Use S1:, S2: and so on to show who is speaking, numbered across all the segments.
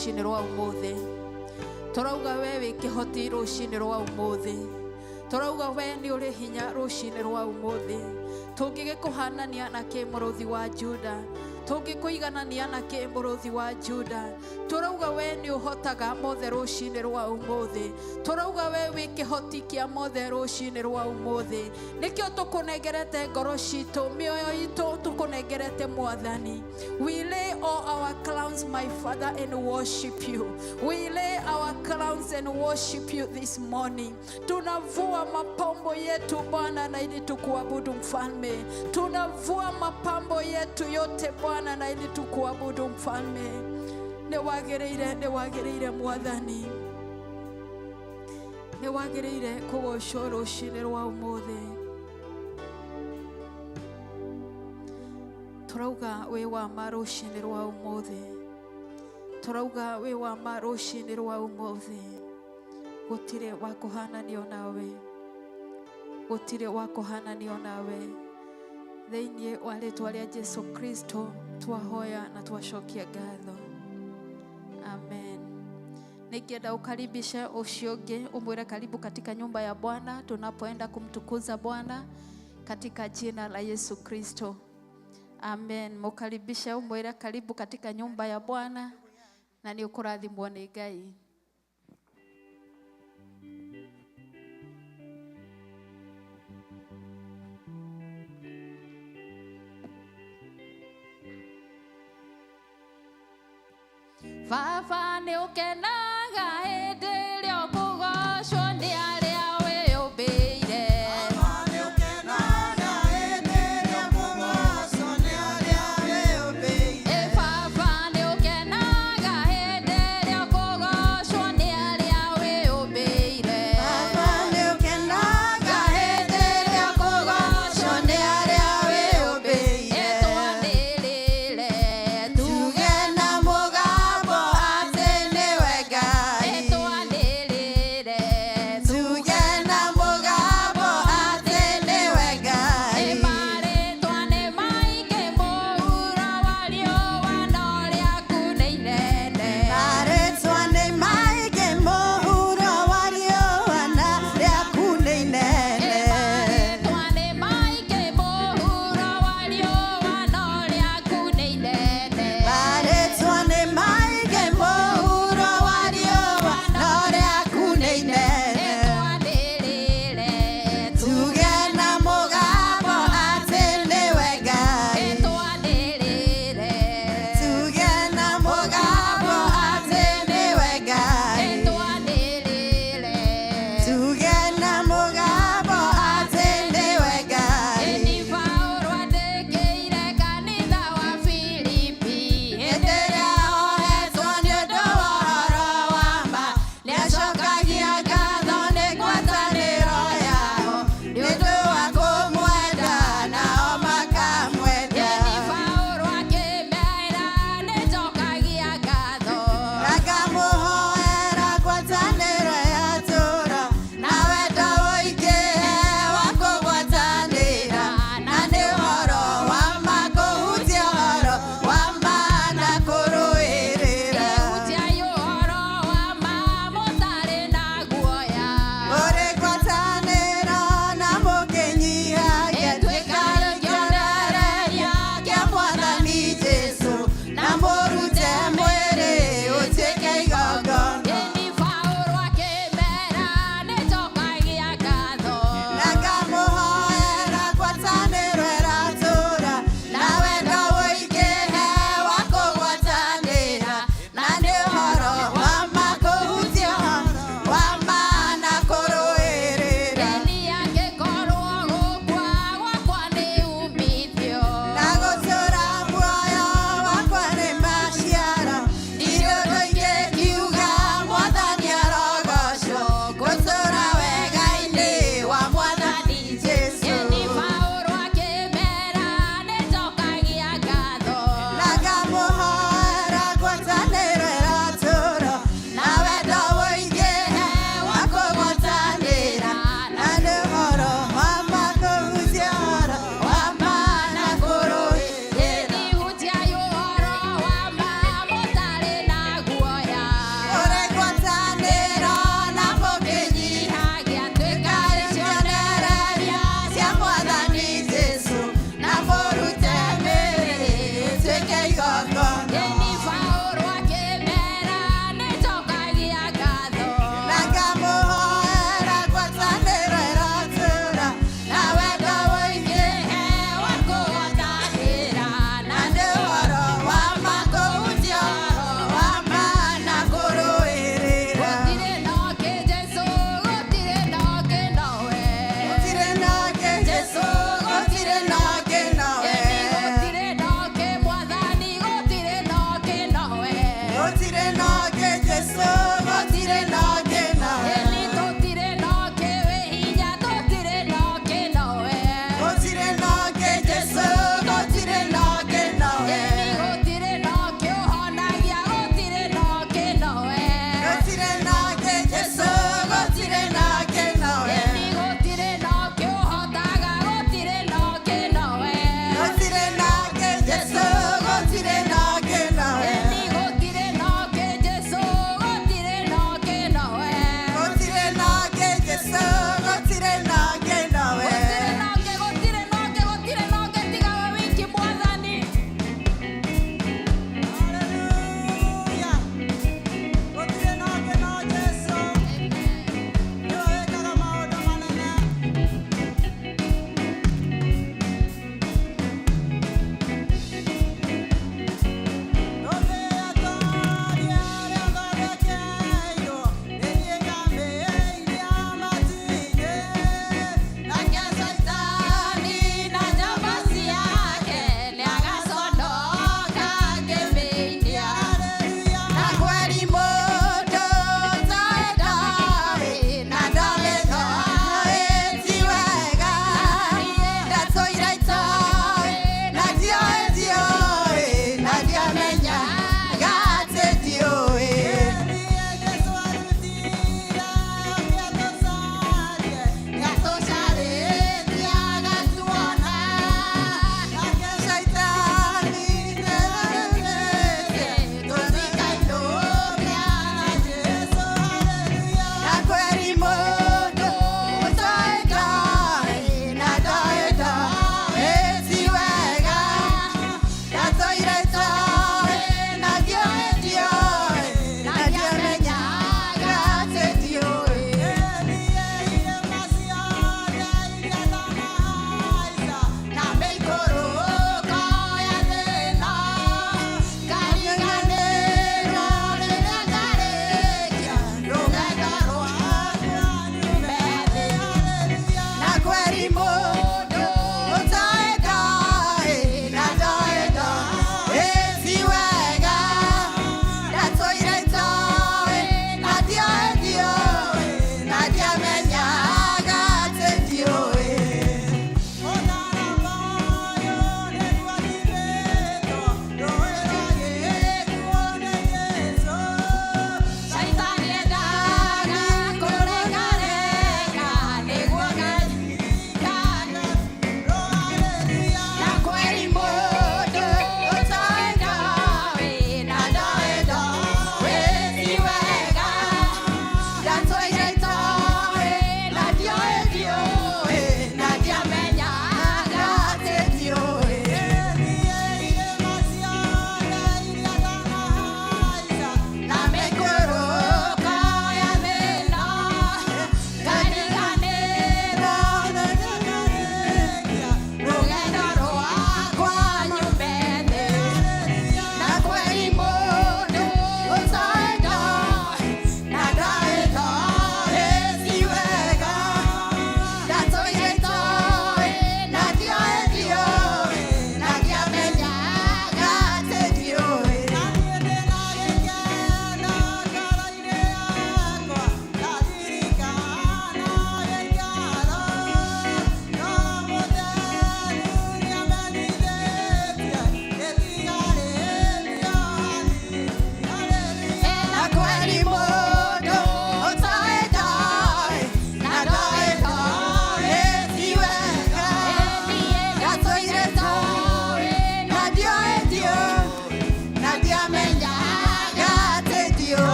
S1: Rũcinĩ rwa ũmũthĩ tũrauga we wĩ kĩhoti. Rũcinĩ rwa ũmũthĩ tũrauga we nĩ ũrĩ hinya. Rũcinĩ rwa ũmũthĩ tũngĩgĩkũhanania na kĩ, Mũrũthi wa Juda? Tũngĩkũiganania na kĩ, Mũrũthi wa Juda? Tũrauga we nĩ ũhotaga mothe. Rũcinĩ rwa ũmũthĩ tũrauga we wĩ kĩhoti kĩa mothe. Rũcinĩ rwa ũmũthĩ nĩkĩo tũkũnengerete ngoro citũ, mĩoyo itũ tũkũnengerete, Mwathani. We lay all our crowns, my Father, and worship you. We lay our crowns and worship you this morning. Tunavua mapambo yetu, Bwana, na ili tukuabudu, Mfalme. Tunavua mapambo yetu yote, Bwana, na ili tukuabudu, Mfalme. Nĩ wagĩrĩire, nĩ wagĩrĩire, Mwathani, nĩ wagĩrĩire kũgocwo rũcinĩ rwa ũmũthĩ. Tũrauga wĩ wa ma rũcinĩ rwa ũmũthĩ. Tũrauga wĩ wa ma rũcinĩ rwa ũmũthĩ. Gũtirĩ wa kũhananio nawe, gũtirĩ wa kũhananio nawe. Thĩinĩ wa rĩtwa rĩa Jesu Kristo twahoya na twacokia ngatho, amen. Nikienda ukaribishe ũcio ũngĩ, umwĩre karibu katika nyumba ya Bwana tunapoenda kumtukuza Bwana katika jina la Yesu Kristo, amen. Mukaribishe, umwĩre karibu katika nyumba ya Bwana na nĩ ũkũrathimwo nĩ Ngai. Baba, nĩ ũkenaga hĩndĩ ĩrĩa ũkũgocwo nĩ arĩa wĩyũmbĩire.
S2: Nĩũkenaga hĩndĩ ĩrĩa ũkũgocwo nĩ arĩa wĩyũmbĩire.
S1: Ĩ Baba, nĩ ũkenaga hĩndĩ ĩrĩa ũkũgocwo nĩ arĩa wĩyũmbĩire.
S2: Baba, nĩũkenaga hĩndĩ ĩrĩa ũkũgocwo nĩ arĩa wĩyũmbĩire.
S1: Ĩtwanĩrĩre.
S2: Tuge na mũgambo atĩ nĩwe Ngai.
S1: Ĩtwanĩrĩre.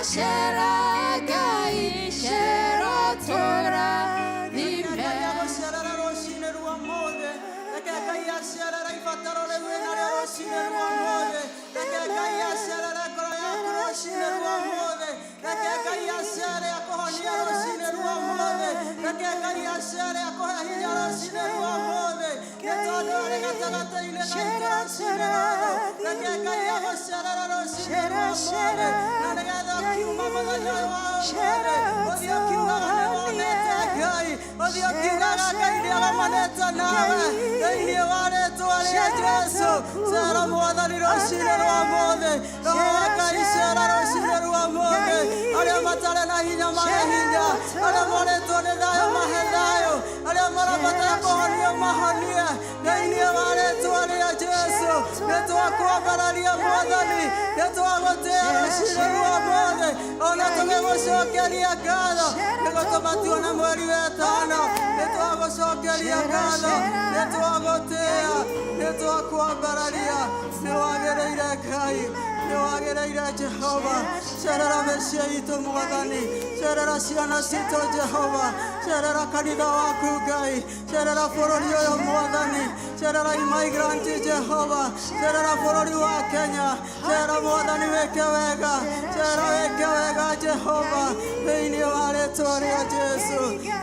S1: Cera Ngai cera tũrathime.
S2: Ngai agũcerere rũcinĩ rwa ũmũthĩ. Reke Ngai acerere ibataro rĩu wĩnarĩo rũcinĩ rwa ũmũthĩ. Reke Ngai acerere ngoro yaku rũcinĩ rwa ũmũthĩ. Reke Ngai acere akũhonie rũcinĩ rwa ũmũthĩ. Reke Ngai acere akũhe hinya rũcinĩ rwa ũmũthĩ. Nĩ tondũ arĩ gatagatĩ-inĩ gaitũ rũcinĩ rũrũ. Reke Ngai agũcerere rũcinĩ rwa ũmũthĩ. Na nĩgetha ũkiuma mũthenya ũyũ wa ũmũthĩ, ũthiĩ ũkiugaga nĩ wonete Ngai, ũthiĩ ũkiugaga Ngai nĩ agomanĩte nawe thĩinĩ wa rĩtwa rĩa Jesũ. Cera Mwathani rũcinĩ rwa ũmũthĩ. Roho wa Ngai cera rũcinĩ rwa ũmũthĩ. Arĩa matarĩ na hinya mahe hinya, arĩa morĩtwo nĩ thayũ mahe thayũ, arĩa marabatara kũhonio mahonie thĩinĩ wa rĩtwa rĩa Jesũ. Nĩ twakwambararia Mwathani, nĩ twagũtĩĩa rũcinĩ rwa ũmũthĩ, ona tũgĩgũcokeria ngatho nĩ gũtũma tuone mweri wetano. Nĩ twagũcokeria ngatho, nĩ twagũtĩĩa, nĩ twakwambararia. Nĩ wagĩrĩire Ngai, nĩ wagĩrĩire Jehova. Cerera mĩciĩ itũ Mwathani, cerera ciana citũ Jehova, cerera kanitha waku Ngai, cerera bũrũri ũyũ Mwathani, cerera immigrant Jehova, cerera bũrũri wa Kenya, cera Mwathani wĩke wega, cera wĩke wega Jehova, thĩinĩ wa rĩtwa rĩa Jesu.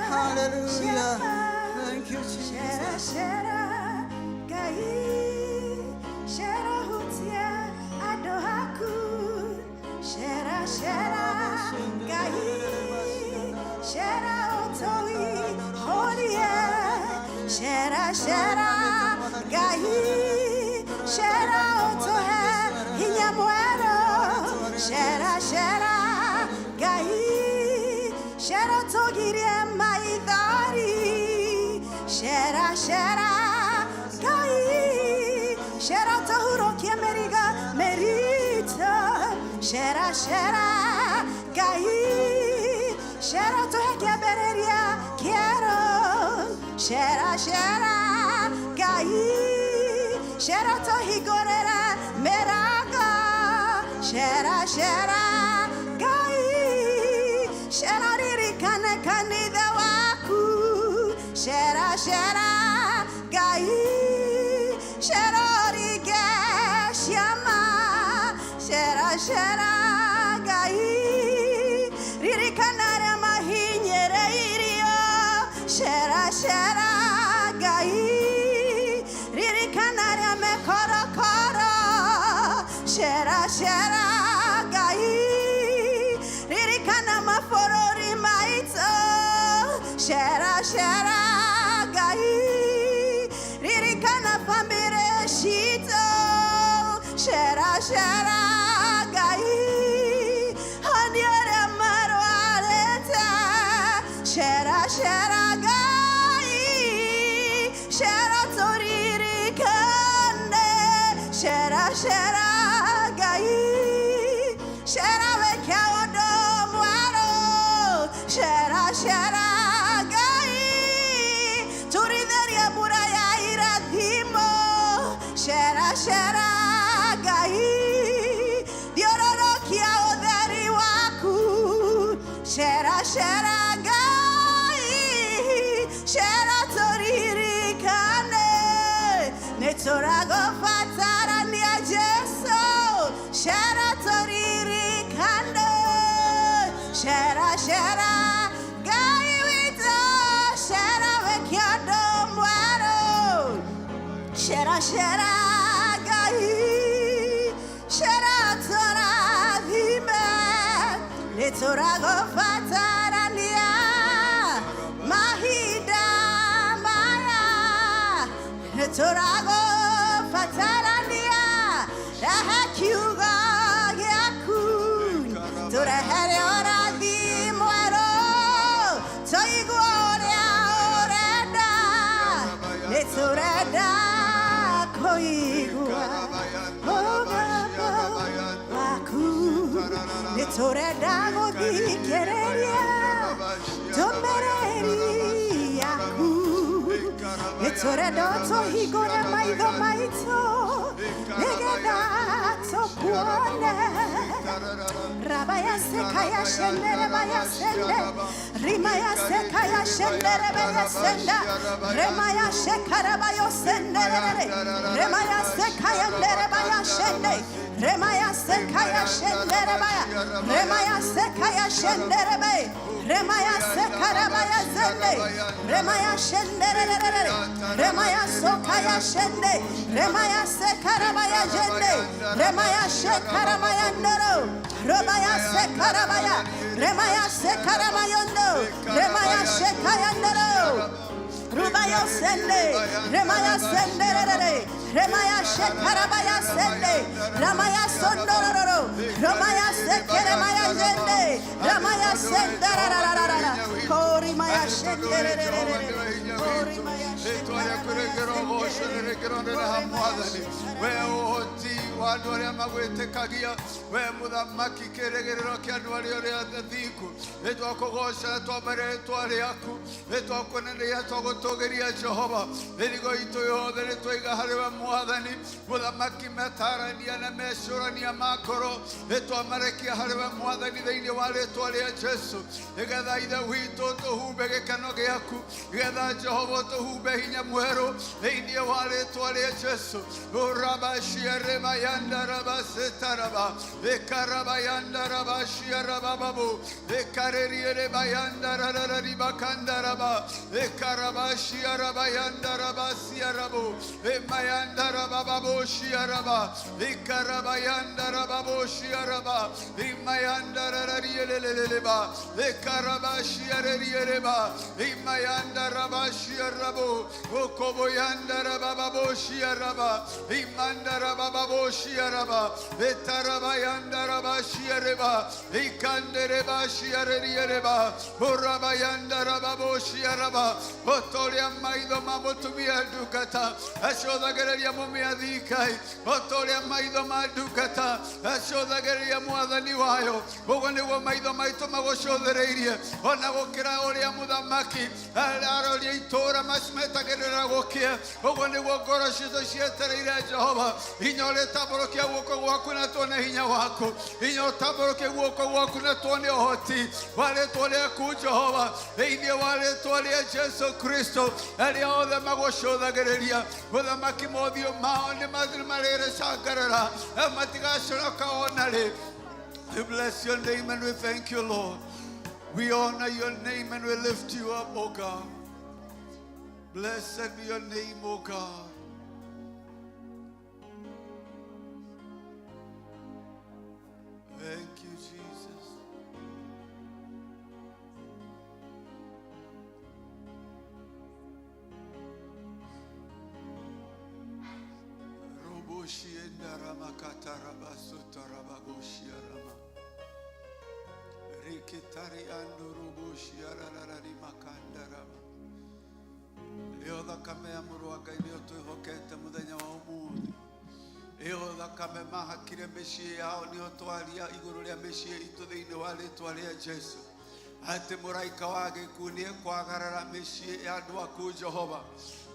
S2: Hallelujah. Thank you, Jesus.
S3: Cera cera Ngai cera hutia andũ aku. Cera cera Ngai cera ũtũi horie. Cera cera Ngai cera ũtũhe hinya mwerũ. Cera cera Ngai cera ũtũgirie maithori. Cera cera Ngai cera ũtũhurũkie mĩrigo mĩritũ. Cera cera Ngai cera ũtũhe kĩambĩrĩria kĩerũ. Cera cera Ngai cera ũtũhingũrĩre mĩrango. Cera cera Ngai cera ririkane kanitha waku. Cera cera Ngai cera ũringe ciama. Cera cera Ngai ririkana arĩa mahinyĩrĩirio. Cera cera Ngai ririkana arĩa me korokoro. Cera cera Ngai ririkana mabũrũri maitũ. Cera cera Ngai ririkana bamĩrĩ citũ. Cera cera Ngai honia arĩa marwarĩte. Cera cera Ngai cera tũririkane. Cera cera Ngai cera wĩke ũndũ mwerũ. Cera cera Ngai tũritherie mbura ya irathimo. Cera cera Ngai thiũrũrũkia ũtheri waku. Cera cera Ngai cera tũririkane. Nĩ tũragũbatarania Jesũ. Cera tũririkane. Cera cera Ngai witũ cera wĩke ũndũ mwerũ. Cera cera Ngai cera tũrathime. Nĩ tũragũbatarania mahinda maya. Nĩ tũragũbatarania rehe kiugo gĩaku. Tũrehere ũrathi mwerũ tũigue ũrĩa ũrenda. Nĩ tũrenda kũigua mũgambo waku. Nĩ tũrenda gũthikĩrĩria ndũmĩrĩri yaku. Nĩ tũrenda ũtũhingũre maitho maitũ nĩgetha tũkuone. Raba. Remaya sekaya shendere baya sende. Rimaya sekaya shendere baya senda. Remaya shekara bayo sendere. Remaya sekaya ndere baya shende. Remaya sekaya shendere baya. Remaya sekaya shendere bay. Remaya sekara baya zende. Remaya shendere. Remaya sokaya shende. Remaya sekara baya jende. Remaya shekara baya ndoro. Remaya sekara baya. Remaya sekara bayondo. Remaya shekaya ndoro. Rubayo sende, Remaya sende, Remaya shekarabaya sende, Ramaya sondororo, Ramaya sekeremaya jende, Ramaya sendarararara, Korimaya shendere, Korimaya
S4: we ũhoti wa andũ arĩa magwĩtĩkagia we mũthamaki kĩrĩgĩrĩro kĩa andũ arĩa ũrĩa athingu nĩ twakũgoca twambare rĩtwa rĩaku nĩ twakũneneria twagũtũgĩria Jehova mĩrigo itũ yothe nĩ twaiga harĩ we mwathani mũthamaki metarania na mecũrania ma ngoro nĩ twamarekia harĩ we mwathani thĩinĩ wa rĩtwa rĩa Jesu nĩgetha ithe witũ tũhumbe gĩkeno gĩaku nĩgetha Jehova tũhumbe hinya mwerũ thĩinĩ wa rĩtwa rĩa Jesu urabashiarebayandarabasitaraba ekarabayandarabashiarabababu ekarerierebayandarararibakandaraba ekarabashiarabayandarabasiarabu emayandarabababoshiaraba ekarabayandarababoshiaraba imayandarararieleleleba ekarabashiareriereba imayandarabashiarabu okoboyandarabababoshiaraba imandarabababoshiaraba etarabayandarabashiareba ikanderebashiareriereba orabayandarababoshiaraba otoria maitho ma mũtumia ndungata acũthagĩrĩria mũmĩathikai otoria maitho ma ndungata acũthagĩrĩria mwathani wayo ũguo nĩguo maitho maitũ magũcũthĩrĩirie ona gũkĩra ũrĩa mũthamaki aroria itũũra metagĩrĩra gũkĩa ũguo nĩguo ngoro citũ cietereire Jehova hinya ũrĩtambũrũkia guoko gwaku na tuone hinya waku hinya ũtambũrũkie guoko gwaku na tuone ũhoti wa rĩtwa rĩaku Jehova thĩinĩ wa rĩtwa rĩa Jesu Kristo arĩa othe magũcũthagĩrĩria mũthamaki mothiũ mao nĩ marĩrĩcangarara matigaconoka ona rĩ. We bless your name and we thank you, Lord. We honor your name and we lift you up, O God. Blessed be your name, O God. Thank you, Jesus. Roboshiendarabakatarabasutarabagoshiarama. Rikitari andoroboshiararari makandarama. Ĩyo thakame ya mũrũ wa Ngai nĩyo twĩhokete mũthenya wa ũmũthĩ. Ĩyo thakame mahakire mĩciĩ yao nĩyo twaria igũrũ rĩa mĩciĩ itũ thĩinĩ wa rĩtwa rĩa Jesu atĩ mũraika wa gĩkuũ nĩekwagarara mĩciĩ ya andũ aku Jehova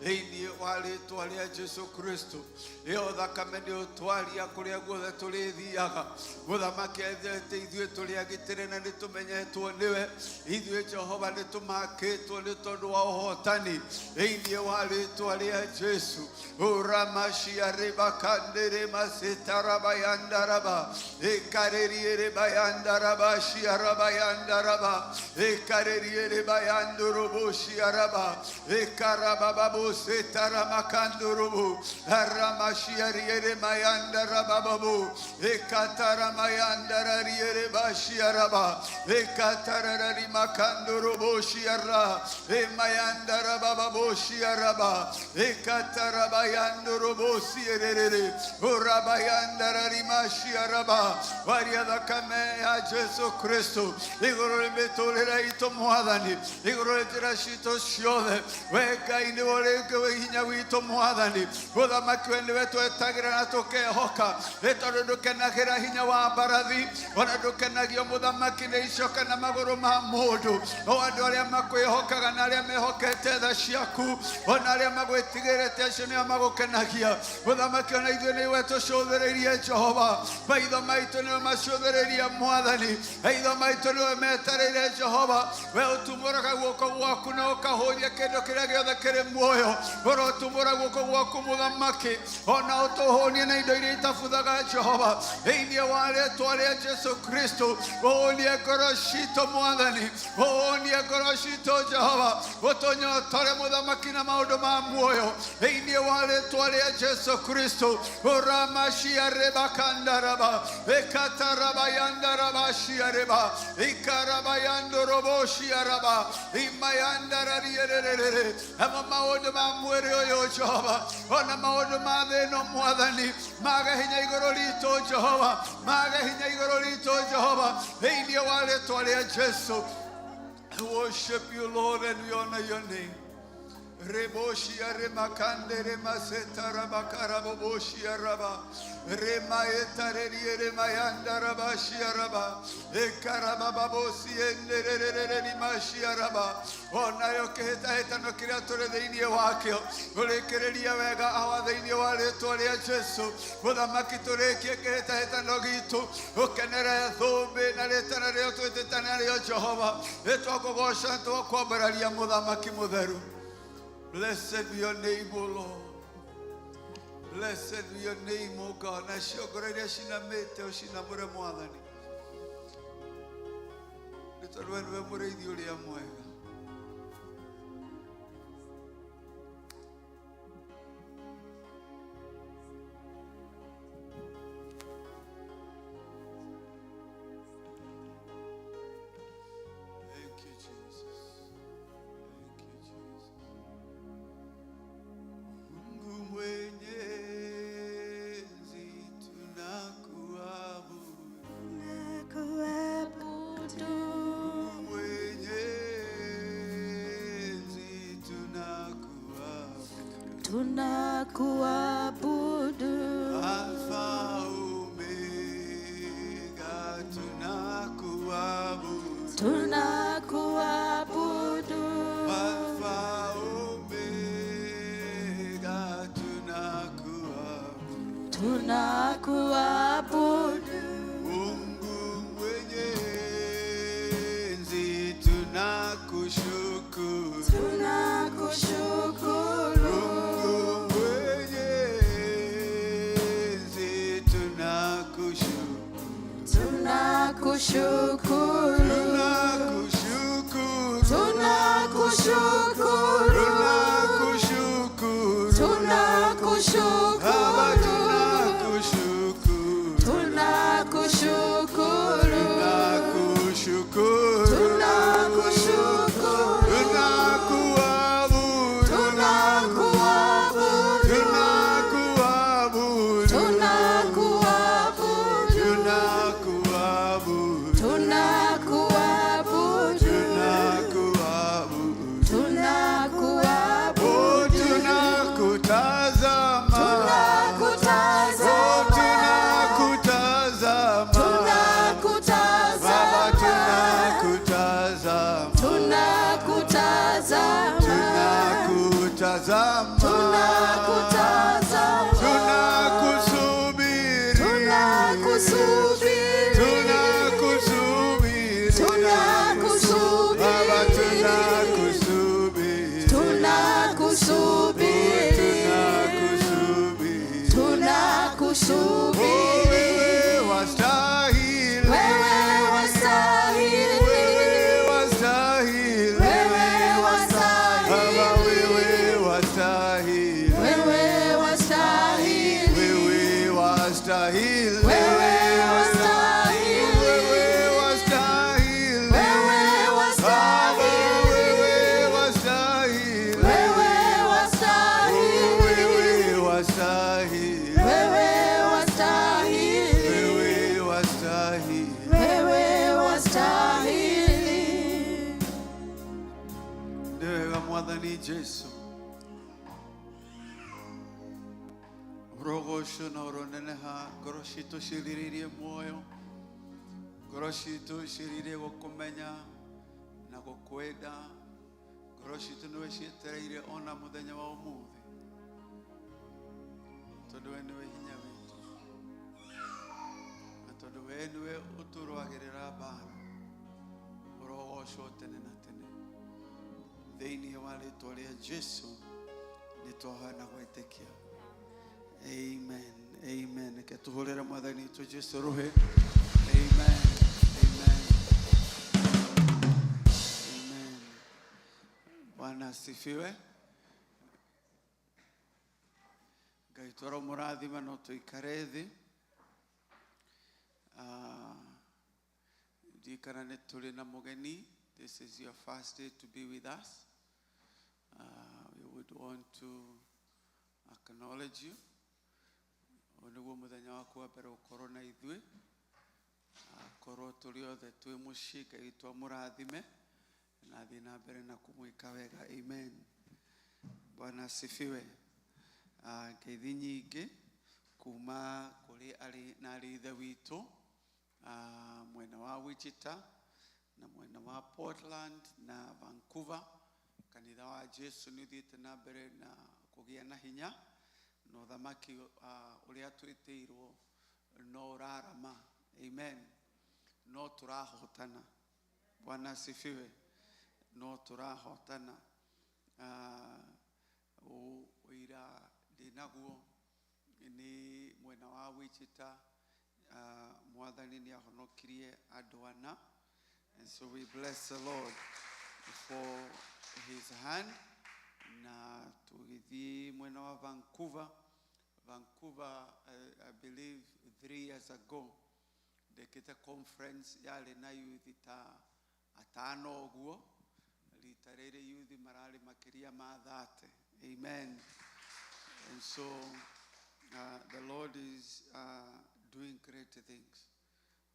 S4: thĩinĩ wa rĩtwa rĩa Jesu Kristo. Ĩyo thakame nĩyo twaria kũrĩa guothe tũrĩthiaga mũthamaki atĩ ithuĩ tũrĩ agitĩre na nĩtũmenyetwo nĩwe ithuĩ Jehova nĩtũmakĩtwo nĩ tondũ wa ũhotani thĩinĩ wa rĩtwa rĩa Jesu uramashia-rĩbakanderemasitarabayandaraba ekarerierebayandarabashiarabayandaraba ekarerierebayandoroboshiaraba ekarabababosetaramakandorobo aramashiarieremayandarabababu ekataramayandararie-bashiaraba ekatarararimakandoroboshiara emayandarabababoshi-araba ekatarabayandorobosierere orabayandararimashia-raba waria thakame ya Jesu Kristo igũrũ rĩ mĩtũrĩre itũ mwathani igũrũ rĩ njĩra citũ ciothe we Ngai nĩwe ũrĩ hinya witũ mwathani mũthamaki we nĩwe twetagĩra na tũkehoka nĩ tondũ ndũkenagĩra hinya wa mbarathi ona ndũkenagĩra Ũkenagio mũthamaki nĩ icoka na magũrũ ma mũndũ. O andũ arĩa makwĩhokaga na arĩa mehokete tha ciaku, ona arĩa magwĩtigĩrĩte, acio nĩo magũkenagia. Mũthamaki, ona ithuĩ nĩwe tũcũthĩrĩirie Jehova. Maitho maitũ nĩwe macũthĩrĩirie Mwathani. Maitho maitũ nĩwe metereire Jehova. We ũtumũraga guoko gwaku na ũkahũnia kĩndũ kĩrĩa gĩothe kĩrĩ muoyo. Ũrotumũra guoko gwaku mũthamaki, ona ũtũhũnie na indo iria itabuthaga Jehova. Thĩinĩ wa rĩtwa rĩa Jesu Kristo, ũhũnie ngoro citũ Mwathani, ũhũnie ngoro citũ Jehova, ũtũnyotore mũthamaki na maũndũ ma muoyo. Thĩinĩ wa rĩtwa rĩa Jesu Kristo, ũramashia reba kandaraba, ekataraba yandaraba shiareba, ikaraba yandorobo shiaraba, imayandarariererere. Amo maũndũ ma mwĩrĩ ũyũ Jehova, ona maũndũ ma thĩ ĩno Mwathani, mage hinya igũrũ ritũ Jehova, mage hinya igũrũ ritũ Jehova, thĩinĩ wa rĩtwa rĩa Jesu. I worship you, Lord, and we honor your name. Reboshia remakande remaseta rabakaraboboshia raba remaeta rerie remayanda rabashia raba ekarabababosi endererere rimashia raba onayo kĩhĩtahĩtano kĩrĩa tũrĩ thĩinĩ wakĩo ũrĩkĩrĩria wega awa thĩinĩ wa rĩtwa rĩa Jesu. Mũthamaki, tũrĩkie kĩhĩtahĩtano gitũ, ũkenere thũmbĩ na rĩtana rĩo twĩtĩte narĩo Jehova. Nĩtwakũgoca, nĩtwakwambararia mũthamaki mũtheru. Blessed be your name, O Lord. Blessed be your name, O God. Nacio ngoro iria cinamĩte ũcinamũre Mwathani. Nĩ tondũ we nĩwe mũrĩithi ũrĩa mwega. Thank you, Jesus. Thank you, Jesus. Mungu Mwenyezi, tunakuabudu. Mungu Mwenyezi, tunakuabudu.
S1: Tunakuabudu.
S4: Alfa Omega, tunakuabudu.
S1: Tunakuabudu.
S4: Alfa Omega, tunakuabudu.
S1: Tunakuabudu.
S4: Mungu Mwenyezi, tunakushukuru.
S1: Tunakushukuru.
S4: Mungu Mwenyezi, tunakushukuru.
S1: Tunakushukuru.
S4: Tunakushukuru.
S1: Tunakushukuru.
S4: Tunakushukuru.
S1: Tunakushukuru.
S4: Baba, tunakushukuru.
S1: Tunakushukuru.
S4: Tunakushukuru.
S1: Tunakushukuru.
S4: Tunakuabudu.
S1: Tunakuabudu.
S4: Tunakuabudu.
S1: Tunakuabudu.
S4: Tunakuabudu.
S1: Tunakuabudu.
S4: Tunakuabudu.
S1: Tunakuabudu.
S4: Oh, tunakutazama. Oh,
S1: Tunakutazama.
S4: tunakutazama. Baba,
S1: Tunakutazama.
S4: tunakutazama.
S1: Tunakutazama.
S4: Tunakutazama.
S1: Tunakutazama.
S4: Tunakusubiri.
S1: Tunakusubiri.
S4: Tunakusubiri.
S1: Tunakusubiri.
S4: Baba, tunakusubiri.
S1: Tunakusubiri.
S4: Tunakusubiri.
S1: Tunakusubiri.
S4: Wewe wastahili.
S1: Wewe wastahili.
S4: Wewe wastahili.
S1: Wewe
S4: Baba,
S1: wastahili.
S4: wewe wastahili.
S1: Wewe wastahili.
S4: Wewe wastahili.
S1: Wewe wastahili.
S4: Wewe wastahili.
S1: Wewe
S4: Baba,
S1: wastahili.
S4: wewe wastahili.
S1: Wewe wastahili.
S4: Wewe wastahili.
S1: Wewe wastahili.
S4: Wewe wastahili.
S1: Wewe wastahili.
S4: Nĩ wega Mwathani Jesu, ũrogocwo na ũroneneha. Ngoro citũ ciĩrirĩirie muoyo. Ngoro Ngoro citũ ciĩrĩire gũkũmenya na gũkwenda. Ngoro citũ nĩwe cietereire ona mũthenya wa ũmũthĩ, tondũ we nĩwe hinya witũ, na tondũ we nĩwe ũtũrũagĩrĩra mbara. Ũrogocwo tene na tene. Thĩinĩ wa rĩtwa rĩa Jesu nĩtwahoya na gwĩtĩkia. Amen. Amen. Reke tũhũrĩre Mwathani witũ Jesu rũhĩ. Amen. Amen. Amen. Bwana asifiwe. Ngai twaromũrathima no tũikare thĩ. Ndikana nĩ tũrĩ na mũgeni. This is your first day to be with us. We would want to acknowledge you. Ũyũ nĩguo mũthenya waku wa mbere gũkorwo na ithuĩ. Akorwo tũrĩ othe twĩ mũciĩ, Ngai witũ amũrathime na athiĩ na mbere na kũmwĩka wega. Amen. Bwana asifiwe. Ngeithi nyingĩ kuma kũrĩ arĩ na arĩ ithe witũ, mwena wa Wichita na mwena wa Portland na Vancouver. Kanitha wa Jesu nĩ ũthiĩte na mbere na kũgĩa na hinya na ũthamaki ũrĩa twĩtĩirwo no ũrarama. Amen. No tũrahotana. Bwana asifiwe. No tũrahotana. Ũira ndĩnaguo nĩ mwena wa Wichita. Mwathani nĩ ahonokirie andũ ana. And so we bless the Lord for his hand. Na tũgĩthiĩ mwena wa Vancouver. Vancouver, I believe 3 years ago, ndekĩte conference yarĩ na youth ta atano ũguo. Rita rĩrĩ youth mararĩ makĩria ma 30. Amen. And so the Lord is doing great things.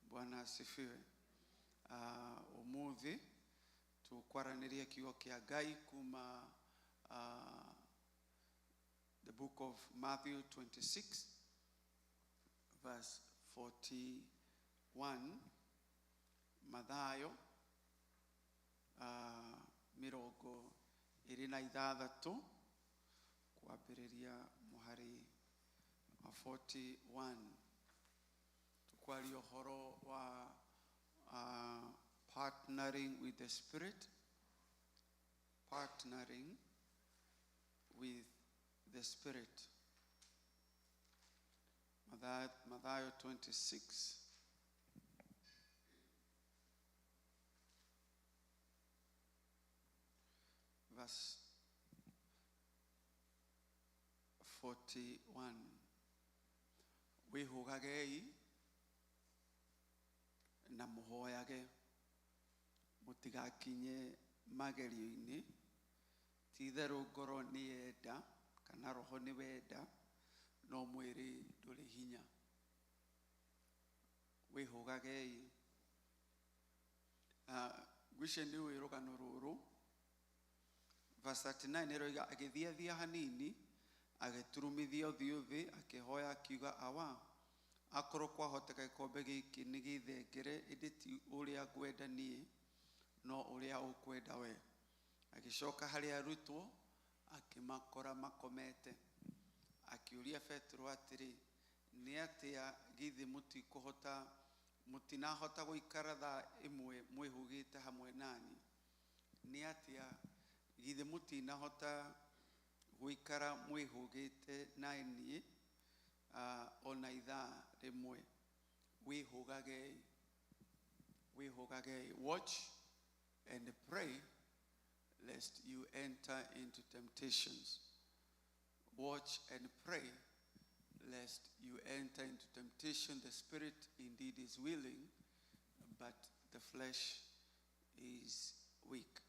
S4: Bwana asifiwe. Ũmũthĩ tũkwaranĩria kiugo kĩa Ngai kuma the book of Matthew 26 verse 41. Mathayo 26 kwambĩrĩria mũhari wa 41. Tũkwaria ũhoro wa partnering with the Spirit. Partnering with the Spirit. Mathayo 26. Verse 41. Wĩhũgagei na mũhoyage mũtigakinye magerio-inĩ. Ti-itherũ ngoro nĩ yenda kana roho nĩ wenda, no mwĩrĩ ndũrĩ hinya. Wĩhũgagei. Ngwĩciria nĩ ũĩ rũgano rũrũ. Verse 39 ĩroiga, agĩthiathia hanini, agĩturumithia ũthiũ thĩ, akĩhoya akiuga, Awa, akorwo kwahoteka gĩkombe gĩkĩ nĩ gĩthengere, ĩndĩ ti ũrĩa ngwenda niĩ, no ũrĩa ũkwenda we. Agĩcoka harĩ arutwo, akĩmakora makomete. Akĩũria Petero atĩrĩ, nĩ atĩa githĩ mũtinahota gũikara thaa ĩmwe mwĩhũgĩte hamwe nani? Nĩ atĩa githĩ mũtinahota gũikara mwĩhũgĩte na niĩ, ona ithaa rĩmwe? Wĩhũgagei. Wĩhũgagei. Watch and pray lest you enter into temptations. Watch and pray lest you enter into temptation. The spirit indeed is willing, but the flesh is weak.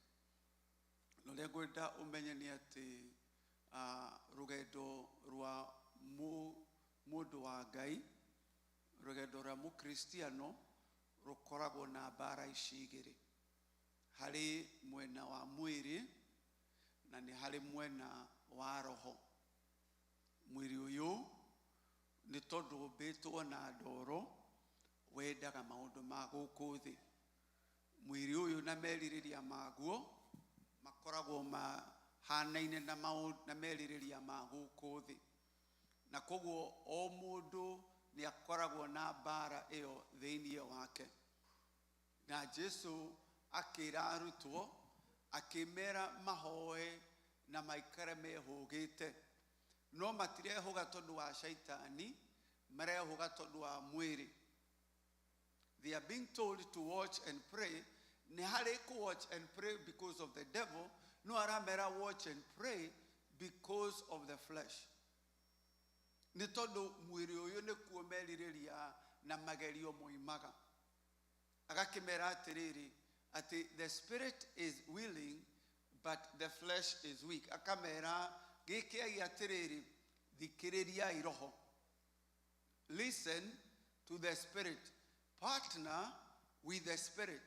S4: Na ũrĩa ngwenda ũmenye nĩ atĩ rũgendo rwa mũndũ wa Ngai, rũgendo rwa mũkristiano rũkoragwo na mbara ici igĩrĩ. Harĩ mwena wa mwĩrĩ na nĩ harĩ mwena wa roho. Mwĩrĩ ũyũ nĩ tondũ ũmbĩtwo na ndoro, wendaga maũndũ ma gũkũ thĩ. Mwĩrĩ ũyũ na merirĩria maguo makoragwo mahanaine na maũndũ na merirĩria ma gũkũ thĩ. Na koguo o mũndũ nĩ akoragwo na mbara ĩyo thĩinĩ wake. Na Jesu akĩra arutwo akĩmera mahoe na maikare mehũgĩte. No matirehũga tondũ wa shaitani, marehũga tondũ wa mwĩrĩ. They are being told to watch and pray. Nĩ harĩ kũ watch and pray because of the devil, no aramera watch and pray because of the flesh. Nĩ tondũ mwĩrĩ ũyũ nĩkuo merirĩria na magerio moimaga. Agakĩmera atĩrĩrĩ, atĩ the spirit is willing but the flesh is weak. Akamera gĩkĩai atĩrĩrĩ, thikĩrĩriai roho. Listen to the spirit. Partner with the spirit.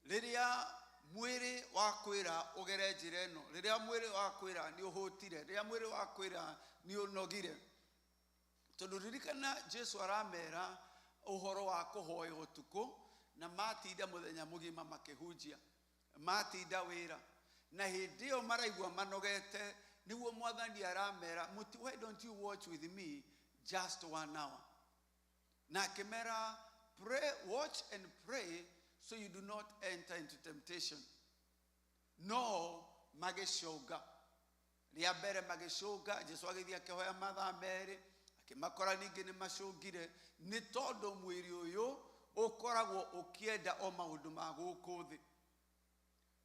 S4: Rĩrĩa mwĩrĩ wakwĩra ũgere njĩra ĩno, rĩrĩa mwĩrĩ wakwĩra nĩ ũhũtire, rĩrĩa mwĩrĩ wakwĩra nĩ ũnogire, tondũ ririkana Jesu aramera ũhoro wa kũhoya ũtukũ, na matinda mũthenya mũgima makĩhunjia, matinda wĩra, na hĩndĩ ĩyo maraigua manogete, nĩguo mwathani aramera, why don't you watch with me just 1 hour? Na akĩmera, pray, watch and pray so you do not enter into temptation. No magĩcũnga. Rĩa mbere magĩcũnga, Jesu agĩthiĩ akĩhoya mathaa merĩ, akĩmakora ningĩ nĩ macũngire, nĩ tondũ mwĩrĩ ũyũ ũkoragwo ũkĩenda o maũndũ ma gũkũ thĩ.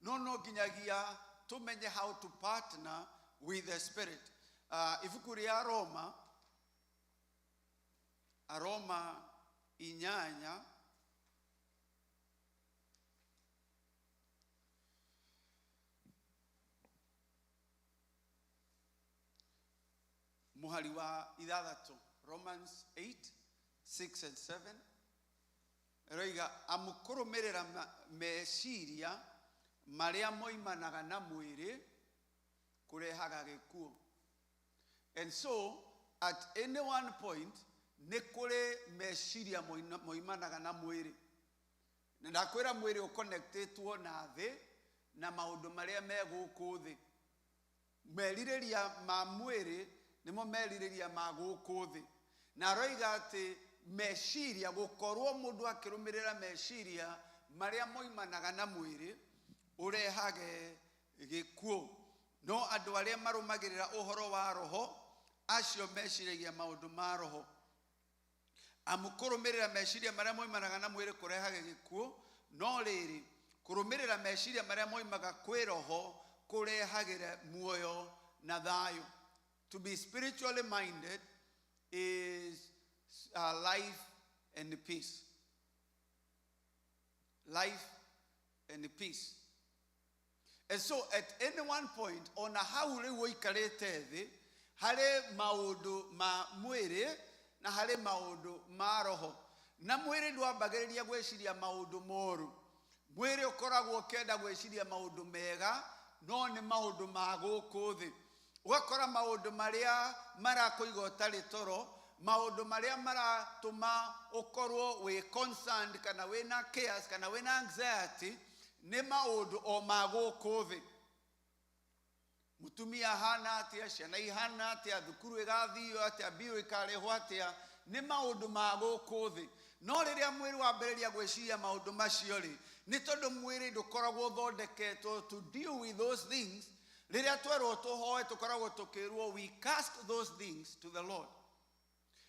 S4: No no nginyagia tũmenye how to partner with the spirit. Ibuku rĩa Roma, Aroma 8 mũhari wa 6, Romans 8, 6 and 7. Ĩroiga, amũkũrũmĩrĩra meciria marĩa moimanaga na mwĩrĩ kũrehaga gĩkuũ. And so at any one point nĩ kũrĩ meciria moimanaga na mwĩrĩ. Na ndakwĩra mwĩrĩ ũconnectĩtwo na thĩ na maũndũ marĩa me gũkũ thĩ. Merirĩria ma mwĩrĩ nĩmo merirĩria ma gũkũ thĩ. Na aroiga atĩ meciria, gũkorwo mũndũ akĩrũmĩrĩra meciria marĩa moimanaga na mwĩrĩ ũrehage gĩkuũ. No andũ arĩa marũmagĩrĩra ũhoro wa roho, acio meciragia maũndũ ma roho. Amu kũrũmĩrĩra meciria marĩa moimanaga na mwĩrĩ kũrehage gĩkuũ, no rĩrĩ kũrũmĩrĩra meciria marĩa moimaga kwĩ roho kũrehagĩre muoyo na thayũ. To be spiritually minded is life and peace. Life and peace. And so at any one point, ona hau rĩu ũikarĩte thĩ, harĩ maũndũ ma mwĩrĩ na harĩ maũndũ ma roho. Na mwĩrĩ ndwambagĩrĩria gwĩciria maũndũ moru. Mwĩrĩ ũkoragwo ũkĩenda gwĩciria maũndũ mega, no nĩ maũndũ ma gũkũ thĩ. Ũgakora maũndũ marĩa marakũiga ũtarĩ toro, maũndũ marĩa maratũma ũkorwo wĩ concerned kana wĩna cares kana wĩna anxiety, nĩ maũndũ o ma gũkũ thĩ. Mũtumia ahana atĩa, ciana ihana atĩa, thukuru ĩgathio atĩa, mbirũ ĩkarĩhwo atĩa, nĩ maũndũ ma gũkũ thĩ. No rĩrĩa mwĩrĩ wambĩrĩria gwĩciria maũndũ macio rĩ, nĩ tondũ mwĩrĩ ndũkoragwo ũthondeketwo to deal with those things. Rĩrĩa twerwo tũhoe, tũkoragwo tũkĩrwo we cast those things to the Lord.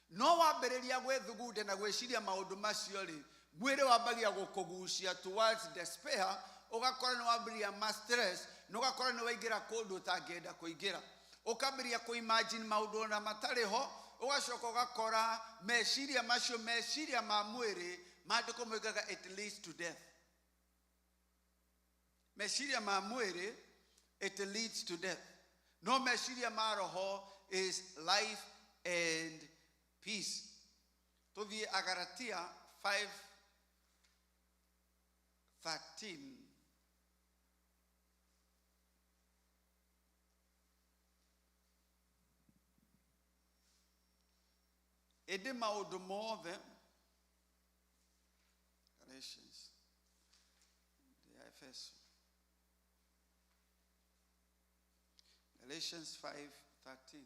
S4: No wambĩrĩria gwĩthugunda na gwĩciria maũndũ macio rĩ, mwĩrĩ wambagia gũkũgucia towards despair, ũgakora nĩ wambĩrĩria ma stress, na ũgakora nĩ waingĩra kũndũ ũtangĩenda kũingĩra. Ũkambĩrĩria kũ-imagine maũndũ ona matarĩ ho, ũgacoka ũgakora meciria macio, meciria ma mwĩrĩ, maandĩko moigaga it leads to death. Meciria ma mwĩrĩ, it leads to death. No meciria ma roho is life and peace. Tuthiĩ Agalatia 5:13. Ĩndĩ maũndũ mothe Galatians. Ya Efeso. Galatians 5:13.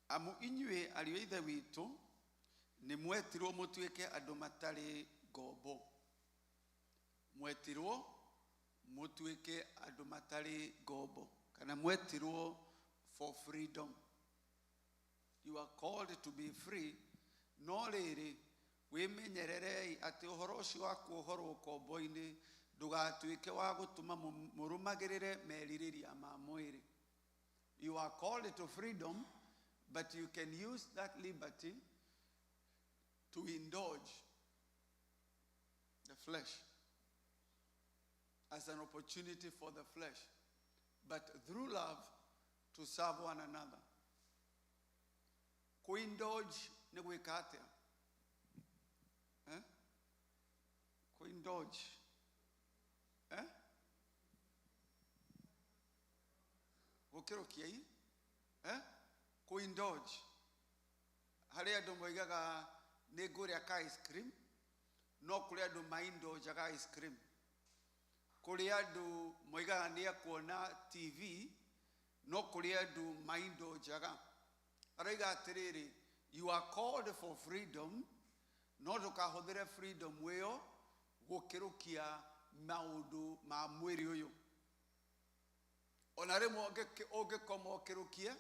S4: Amu inyuĩ ariũ a ithe witũ nĩ mwetirwo mũtuĩke andũ matarĩ ngombo. Mwetirwo mũtuĩke andũ matarĩ ngombo, kana mwetirwo for freedom. You are called to be free. No rĩrĩ, wĩmenyererei atĩ ũhoro ũcio wa kuohorwo ũkombo-inĩ ndũgatuĩke wa gũtũma mũrũmagĩrĩre merirĩria ma mwĩrĩ. You are called to freedom, but you can use that liberty to indulge the flesh as an opportunity for the flesh, but through love to serve one another. Kuindulge nĩ gwĩka atĩa? Eh? Kuindulge. Eh? Gũkĩrũkia i? Eh? Kuindulge. Harĩ andũ moigaga nĩ ngũrĩa ka ice cream, no kũrĩ andũ maindulgaga ice cream. Kũrĩ andũ moigaga nĩ ekuona TV, no kũrĩ andũ maindulgaga. Aroiga atĩrĩrĩ, you are called for freedom, no ndũkahũthĩre freedom ĩyo gũkĩrũkia maũndũ ma mwĩrĩ ũyũ. Ona rĩmwe ũngĩkoma ũkĩrũkie,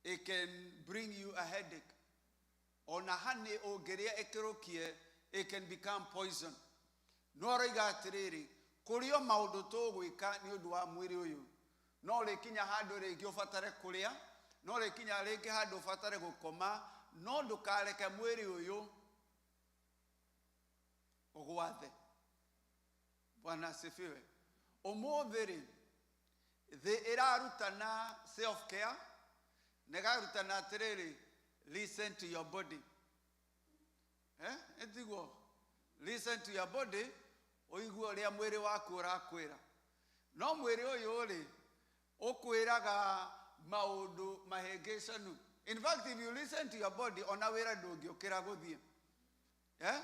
S4: it can bring you a headache. Ona honey ũngĩrĩa ĩkĩrũkie, it can become poison. No aroiga atĩrĩrĩ, kũrĩ o maũndũ tũgwĩka nĩ ũndũ wa mwĩrĩ ũyũ. No rĩkinya handũ rĩngĩ ũbatare kũrĩa, no rĩkinya rĩngĩ handũ ũbatare gũkoma, no ndũkareke mwĩrĩ ũyũ ũgwathe. Bwana asifiwe. Ũmũthĩ rĩ, thĩ ĩrarutana self care, na ĩkarutana atĩrĩrĩ, listen to your body. Eh? Ĩtiguo? Listen to your body, ũigue ũrĩa mwĩrĩ waku ũrakwĩra. No mwĩrĩ ũyũ rĩ, ũkwĩraga maũndũ mahĩngĩcanu. In fact, if you listen to your body, ona wĩra ndũngĩũkĩra gũthiĩ. Eh?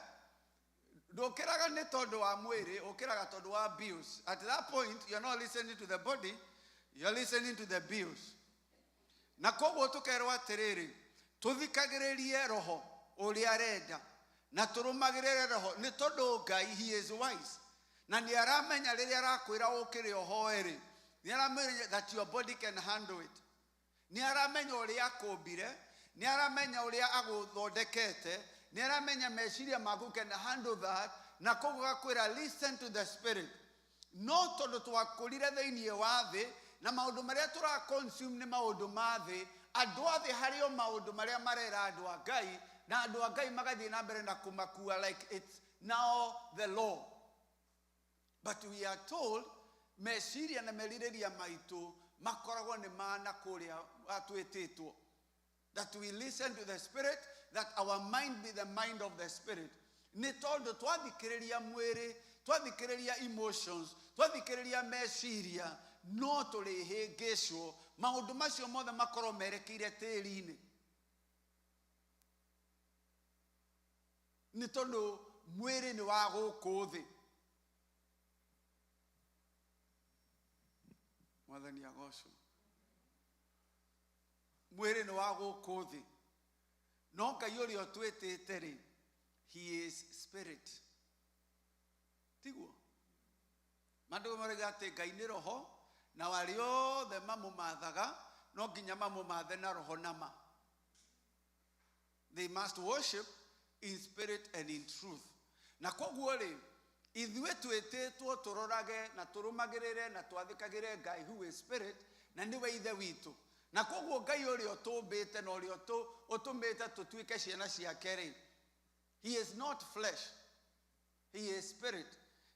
S4: Ndũkĩraga nĩ tondũ wa mwĩrĩ, ũkĩraga tondũ wa bills. At that point, you're not listening to the body, you're listening to the bills. Na koguo tũkerwo atĩrĩrĩ, tũthikagĩrĩrie roho ũrĩa arenda na tũrũmagĩrĩre roho nĩ tondũ Ngai, he is wise, na nĩ aramenya rĩrĩa arakwĩra ũkĩre ũhoe rĩ, nĩ aramenya that your body can handle it. Nĩ aramenya ũrĩa akũmbire, nĩ aramenya ũrĩa agũthondekete, nĩ aramenya meciria maku can handle that, na koguo agakwĩra listen to the spirit. No tondũ twakũrire thĩinĩ wa thĩ na maũndũ marĩa tũra consume nĩ maũndũ ma thĩ, andũ a thĩ harĩ o maũndũ marĩa marera andũ a Ngai, na andũ a Ngai magathiĩ na mbere na kũmakua like it's now the law. But we are told meciria na merirĩria maitũ makoragwo nĩ mana kũrĩa atwĩtĩtwo, that we listen to the spirit, that our mind be the mind of the spirit. Nĩ tondũ twathikĩrĩria mwĩrĩ, twathikĩrĩria emotions, twathikĩrĩria meciria, no tũrĩhĩngĩcwo maũndũ macio mothe makorwo merekeire tĩri-inĩ, nĩ tondũ mwĩrĩ nĩ wa gũkũ thĩ. Mwathani agocwo. Mwĩrĩ nĩ wa gũkũ thĩ, no Ngai ũrĩa ũtwĩtĩte rĩ, he is spirit. Tiguo maandĩko marauga atĩ Ngai nĩ roho, na arĩa othe mamũmathaga no nginya mamũmathe na roho na ma. They must worship in spirit and in truth. Na koguo rĩ, ithuĩ twĩtĩtwo tũrorage na tũrũmagĩrĩre na twathĩkagĩre Ngai who is spirit, na nĩwe ithe witũ. Na koguo Ngai ũrĩa ũtũmbĩte na ũrĩa ũtũmĩte tũtuĩke ciana ciake rĩ, he is not flesh, he is spirit.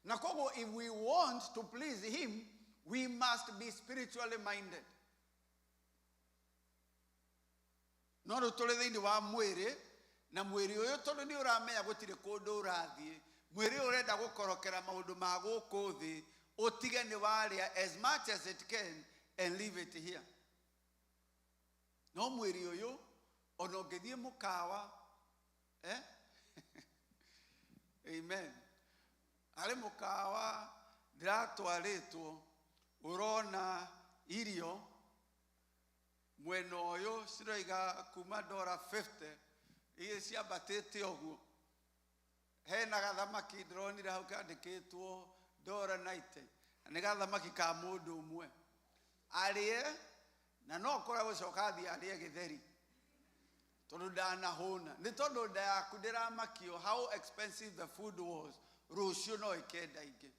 S4: Na koguo if we want to please him, we must be spiritually minded. No rĩu tũrĩ thĩinĩ wa mwĩrĩ, na mwĩrĩ ũyũ tondũ nĩ ũramenya gũtirĩ kũndũ ũrathiĩ, mwĩrĩ ũyũ ũrenda gũkorokera maũndũ ma gũkũ thĩ, ũtige nĩ warĩa as much as it can and leave it here. No mwĩrĩ ũyũ Ona ũngĩthiĩ mũkawa, eh? Amen. Harĩ mũkawa ndĩratwarĩtwo, ũrona irio mwena ũyũ ciroiga kuma ndora 50 iria ciambatĩte ũguo. Hena gathamaki ndĩronire hau kandĩkĩtwo ndora 90, na nĩ gathamaki ka mũndũ ũmwe arĩe, na no kũrĩa gũcoka athiĩ arĩe gĩtheri tondũ ndanahũna. Nĩ tondũ nda yaku ndĩramakio how expensive the food was, rũciũ no ĩkenda ingĩ,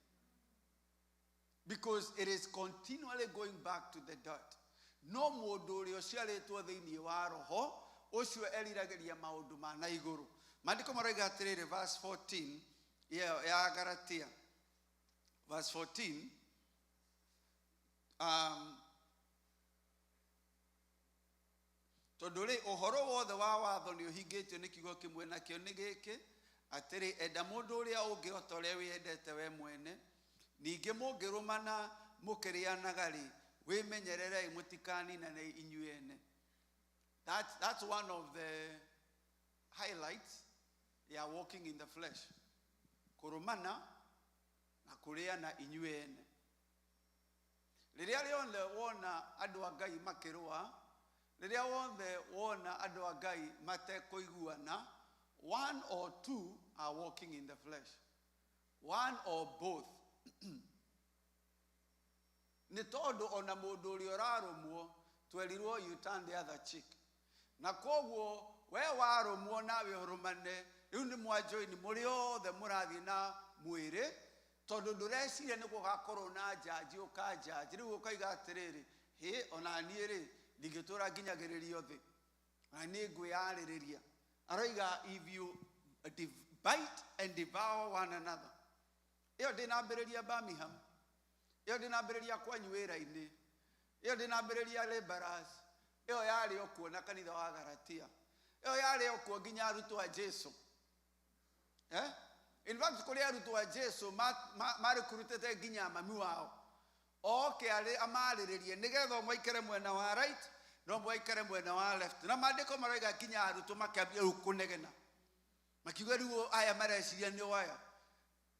S4: because it is continually going back to the dirt. No mũndũ ũrĩa ũciarĩtwo thĩinĩ wa roho ũcio eriragĩria maũndũ ma na igũrũ. Maandĩko maroiga atĩrĩrĩ, verse 14 ĩyo ya Galatia, verse 14, tondũ rĩ ũhoro wothe wa watho nĩ ũhingĩtio nĩ kiugo kĩmwe, nakĩo nĩ gĩkĩ, atĩrĩ, enda mũndũ ũrĩa ũngĩ o ta ũrĩa wĩyendete we mwene. Ningĩ mũngĩrũmana mũkĩrĩanaga rĩ, wĩmenyererei mũtikaninane inyuĩ ene. That's one of the highlights ya walking in the flesh, kũrũmana na kũrĩana inyuĩ ene. Rĩrĩa rĩothe wona andũ a Ngai makĩrũa, rĩrĩa wothe wona andũ a Ngai matekũiguana, one or two are walking in the flesh, one or both. Nĩ tondũ ona mũndũ ũrĩa ũrarũmwo, twerirwo you turn the other cheek, na koguo we warũmwo nawe ũrũmane. Rĩu nĩ mwanjoini, mũrĩ othe mũrathiĩ na mwĩrĩ, tondũ ndũreciria nĩ gũgakorwo na njanji ũkanjanji. Rĩu ũkaiga atĩrĩrĩ, hĩ, ona niĩ rĩ, ndingĩtũra nginyagĩrĩrio thĩ, ona niĩ ngwĩyarĩrĩria. Aroiga if you bite and devour one another. Ĩyo ndĩnambĩrĩria Birmingham, ĩyo ndĩnambĩrĩria kwanyu wĩra-inĩ, ĩyo ndĩnambĩrĩria laborers, ĩyo yarĩ o kuo na kanitha wa Galatia, ĩyo yarĩ o kuo nginya arutwo a Jesu, eh? In fact, kũrĩ arutwo a Jesu marĩkurutĩte nginya mami wao oke arĩ amarĩrĩrie nĩgetha ũmwe aikare mwena wa right na ũmwe aikare mwena wa left. Na maandĩko maroiga nginya arutwo makĩambia rĩu kũnegena, makiuga rĩu aya mareciria nĩ aya,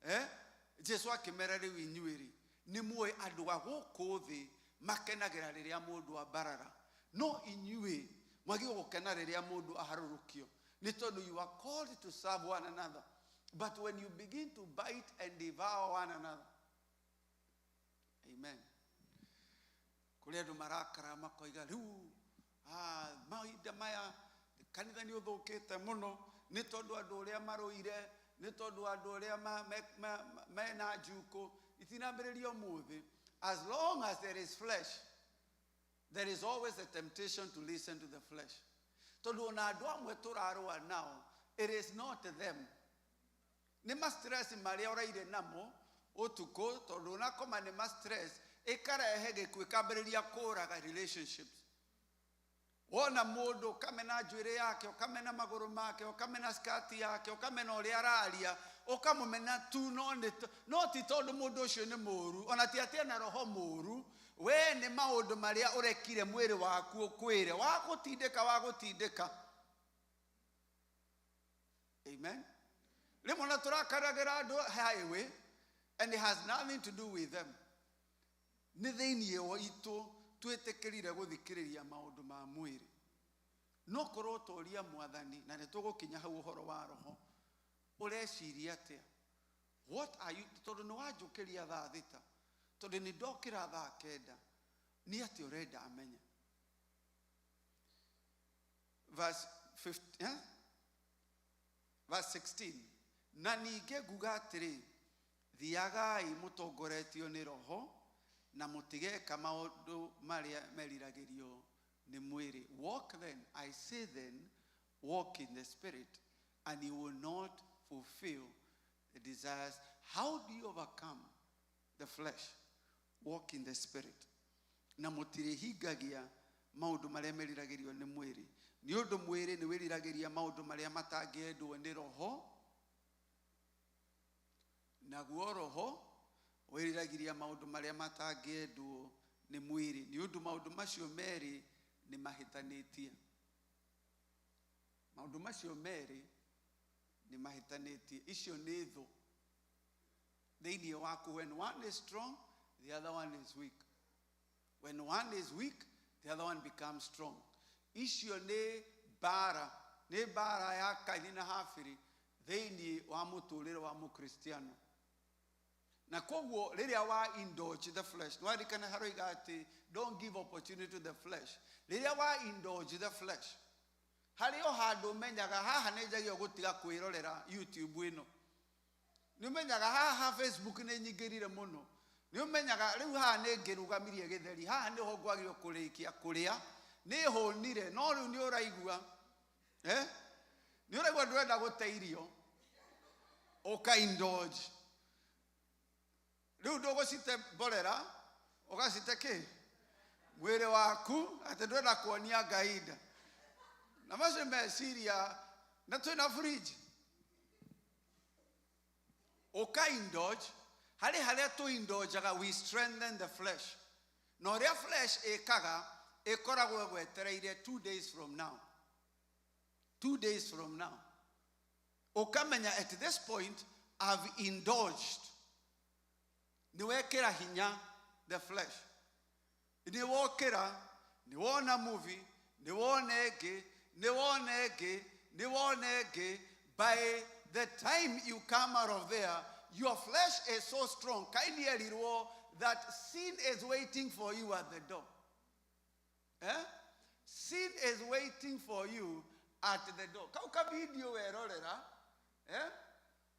S4: eh? Jesu akĩmera, rĩu inyuĩ rĩ, nĩ muoĩ andũ a gũkũ thĩ makenagĩra rĩrĩa mũndũ ambarara, no inyuĩ mwagĩrĩirwo gũkena rĩrĩa mũndũ aharũrũkio, nĩ tondũ you are called to serve one another. But when you begin to bite and devour one another. Amen. Kũrĩ andũ marakara makoiga rĩu, ah, mahinda maya kanitha nĩ ũthũkĩte mũno, nĩ tondũ andũ ũrĩa marũire, nĩ tondũ andũ ũrĩa mena njukũ. Itinambĩrĩria ũmũthĩ. As long as there is flesh, there is always a temptation to listen to the flesh, tondũ ona andũ amwe tũrarũa nao, it is not them, nĩ ma stress marĩa ũraire namo ũtukũ, tondũ ũnakoma nĩ ma stress ĩkarehe gĩkuũ, ĩkambĩrĩria kũraga relationships. Wona mũndũ ũkamena njuĩrĩ yake, ũkamena magũrũ make, ũkamena skati yake, ũkamena ũrĩa araria, ũkamũmena tu. No ti tondũ mũndũ ũcio nĩ mũũru, ona ti atĩ ena roho mũũru. We nĩ maũndũ marĩa ũrekire mwĩrĩ waku ũkwĩre wagũtindĩka wagũtindĩka. Amen. Rĩmwe na tũrakaragĩra andũ highway and it has nothing to do with them. Nĩ thĩinĩ witũ twĩtĩkĩrire gũthikĩrĩria maũndũ ma mwĩrĩ. No korwo tũria Mwathani, na nĩ tũgũkinya hau ũhoro wa roho, ũreciria atĩa? What are you? Tondũ nĩ wanjũkĩria thaa 6, tondũ nĩ ndokĩra thaa 9, nĩ atĩ ũrenda amenye? Verse 50, eh? Verse 16, na ningĩ nguga atĩrĩ, thiagai mũtongoretio nĩ roho na mũtigeka maũndũ marĩa meriragĩrio nĩ mwĩrĩ. Walk then, I say then, walk in the Spirit, and you will not fulfill the desires. How do you overcome the flesh? Walk in the Spirit, na mũtirĩhingagia maũndũ marĩa meriragĩrio nĩ mwĩrĩ, nĩ ũndũ mwĩrĩ nĩ wĩriragĩria maũndũ marĩa matangĩendwo nĩ roho, naguo roho wĩriragĩria maũndũ marĩa matangĩendwo nĩ mwĩrĩ, nĩ ũndũ maũndũ macio merĩ nĩ mahĩtanĩtie. Maũndũ macio merĩ nĩ mahĩtanĩtie. Icio nĩ thũ thĩinĩ waku. When one is strong, the other one is weak. When one is weak, the other one becomes strong. Icio nĩ mbara, nĩ mbara ya Kaini na Habili thĩinĩ wa mũtũrĩre wa mũkristiano. Na koguo rĩrĩa wa indulge the flesh, nĩwaririkana haroiga atĩ don't give opportunity to the flesh. Rĩrĩa wa indulge the flesh, harĩ o handũ ũmenyaga haha nĩ njagĩrĩirwo gũtiga kwĩrorera YouTube ĩno. Nĩ ũmenyaga haha Facebook nĩ nyingĩrire mũno. Nĩ ũmenyaga rĩu haha nĩ ngĩrũgamirie gĩtheri, haha nĩho ngwagĩrĩirwo kũrĩkia kũrĩa, nĩ hũnire, no rĩu nĩ ũraigua, eh? Nĩ ũraigua ndũrenda gũte irio, ũka indulge. Rĩu ndũgũcite mborera, ũgacite kĩ? Mwĩrĩ waku, atĩ ndũrenda kuonia Ngai nda. Na macio meciria, na twĩna fridge. Ũka indulge, harĩ harĩa tũ indulgeaga, we strengthen the flesh. Na ũrĩa flesh ĩkaga, ĩkoragwo ĩgwetereire 2 days from now. 2 days from now. Ũkamenya at this point, I've indulged. Nĩ wekĩra hinya the flesh. Nĩ wokĩra, nĩ wona movie, nĩ wona ĩngĩ, nĩ wona ĩngĩ, nĩ wona ĩngĩ. By the time you come out of there, your flesh is so strong. Kaini erirwo that sin is waiting for you at the door. Eh? Sin is waiting for you at the door. Kau ka video werorera, eh?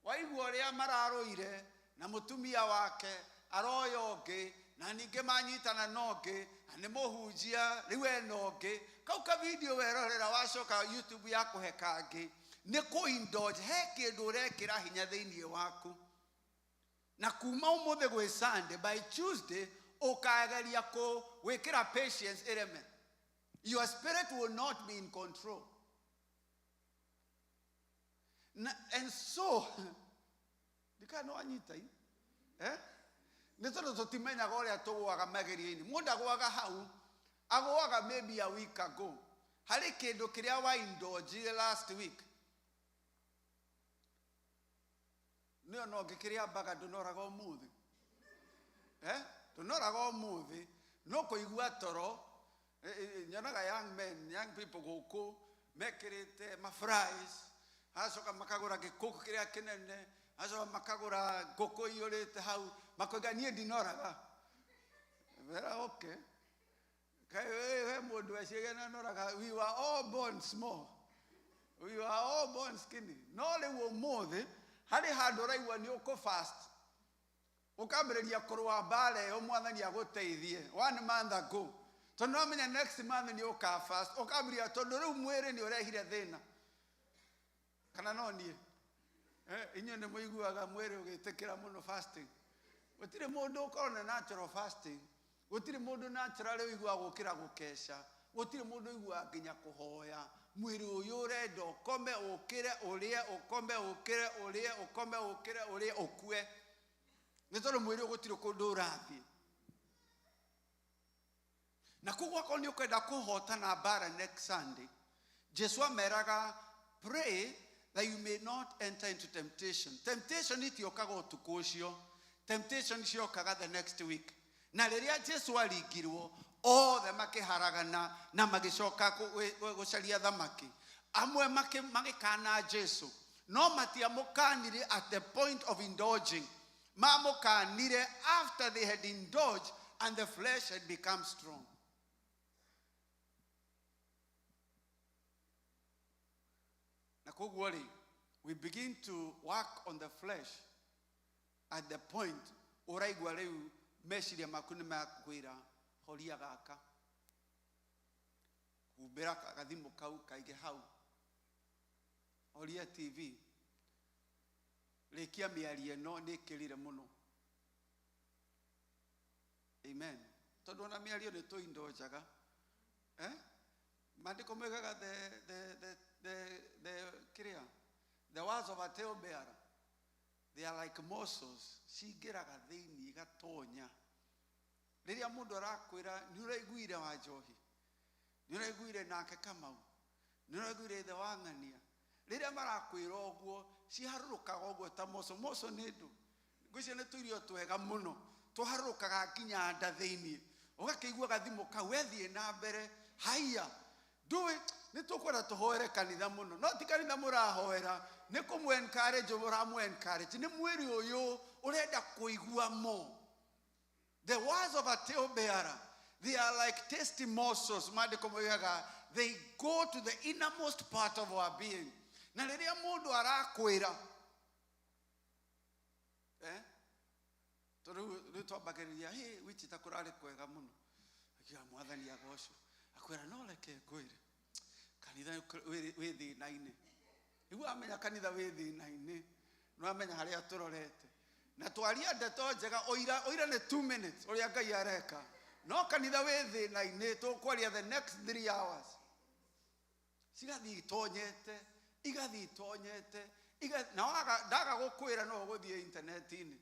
S4: Waigua ũrĩa mararũire na mũtumia wake aroya ũngĩ na ningĩ manyitana na ũngĩ na nĩ mũhunjia rĩu ena ũngĩ. Kau ka video werorera wacoka YouTube ya kũhe kangĩ nĩ kũ indulge he kĩndũ ũrekĩra hinya thĩinĩ waku. Na kuma ũmũthĩ gwĩ Sunday, by Tuesday ũkageria kũ gwĩkĩra patience ĩreme. Your spirit will not be in control. Na, and so ndikana nĩ wanyita i eh? Nĩ tondũ tũtimenyaga ũrĩa tũgũaga magerio-inĩ. Mũndũ agũaga hau, agũaga maybe a week ago. Harĩ kĩndũ kĩrĩa wa indulge last week. Nĩyo no ngĩkĩrĩa mbaga ndũnoraga ũmũthĩ. Eh? Ndũnoraga ũmũthĩ, no kũigua toro. Nyonaga young men, young people gũkũ mekĩrĩte ma fries, agacoka makagũra gĩkũkũ kĩrĩa kĩnene, agacoka makagũra ngũkũ iyũrĩte hau, makoiga niĩ ndinoraga. Vera okay. Kaĩ we mũndũ eciria noraga, we were all born small. We were all born skinny. No rĩu ũmũthĩ harĩ handũ ũraigua nĩ ũkũ fast. Ũkambĩrĩria kũrũa mbara ĩyo mwathani agũteithie one month ago. Tondũ wamenya next month nĩ ũka fast, ũkambĩrĩria tondũ rĩu mwĩrĩ nĩ ũrehire thĩna. Kana no niĩ? Eh, inyuĩ nĩ mũiguaga mwĩrĩ ũgĩtĩkĩra mũno fasting. Gũtirĩ mũndũ ũkorwo na natural fasting. Gũtirĩ mũndũ naturally ũiguaga gũkĩra gũkeca. Gũtirĩ mũndũ ũiguaga nginya kũhoya. Mwĩrĩ ũyũ ũrenda ũkome ũkĩre ũrĩe ũkome ũkĩre ũrĩe ũkome ũkĩre ũrĩe ũkue. Nĩ tondũ mwĩrĩ ũyũ gũtirĩ kũndũ ũrathiĩ. Na koguo akorwo nĩ ũkwenda kũhotana mbara next Sunday, Jesu ameraga pray that you may not enter into temptation. Temptation itiokaga ũtukũ ũcio. Temptation ciokaga the next week. Na rĩrĩa Jesu aringirwo, othe makĩharagana na magĩcoka gũcaria thamaki. Amwe magĩkana Jesu, no matiamũkanire at the point of indulging. Mamũkanire after they had indulged and the flesh had become strong. Na koguo rĩ, we begin to work on the flesh at the point ũraigua rĩu meciria maku nĩ makwĩra horia gaka, humbĩra gathimũ kau kaige hau, horia TV, rĩkia mĩario ĩno nĩ ĩkĩrire mũno. Amen. Tondũ ona mĩario nĩ tũindonjaga, eh? Maandĩko moigaga the kĩrĩa, the words of a talebearer, they are like morsels, cingĩraga thĩinĩ igatonya. Rĩrĩa mũndũ arakwĩra nĩ ũraiguire wa njohi, nĩ ũraiguire nake Kamau, Nĩ ũraiguire ithe wa ng'ania rĩrĩa marakwĩra ũguo ciharũrũkaga ũguo ta moco moco nĩ ndũ ngwĩciria nĩ tũirio twega mũno tũharũrũkaga nginya nda thĩiniĩ ũgakĩigua gathimũ kau wethiĩ na mbere haiya ndũĩ nĩ tũkwenda tũhoere kanitha mũno no ti kanitha mũrahoera nĩ kũmũ encourage ũramũ encourage nĩ mwĩrĩ ũyũ ũrenda kũigua mo. The words of a talebearer, they are like tasty morsels. Maandĩko moigaga, they go to the innermost part of our being. Na rĩrĩa mũndũ arakwĩra, eh? Tondũ rĩu twambagĩrĩria, hey, Wichita kũrarĩ kwega mũno. Akiuga mwathani agocwo. Akwĩra no reke ngwĩre. Kanitha wĩ thĩna-inĩ. Rĩu wamenya kanitha wĩ thĩna-inĩ, nĩ wamenya harĩa tũrorete. Na twaria ndeto njega ũira ũira nĩ 2 minutes ũrĩa Ngai areka. No kanitha wĩ thĩna-inĩ tũkwaria the next 3 hours. Cigathiĩ itonyete, igathiĩ itonyete, na waga ndaga gũkwĩra no ũgũthiĩ intaneti-inĩ.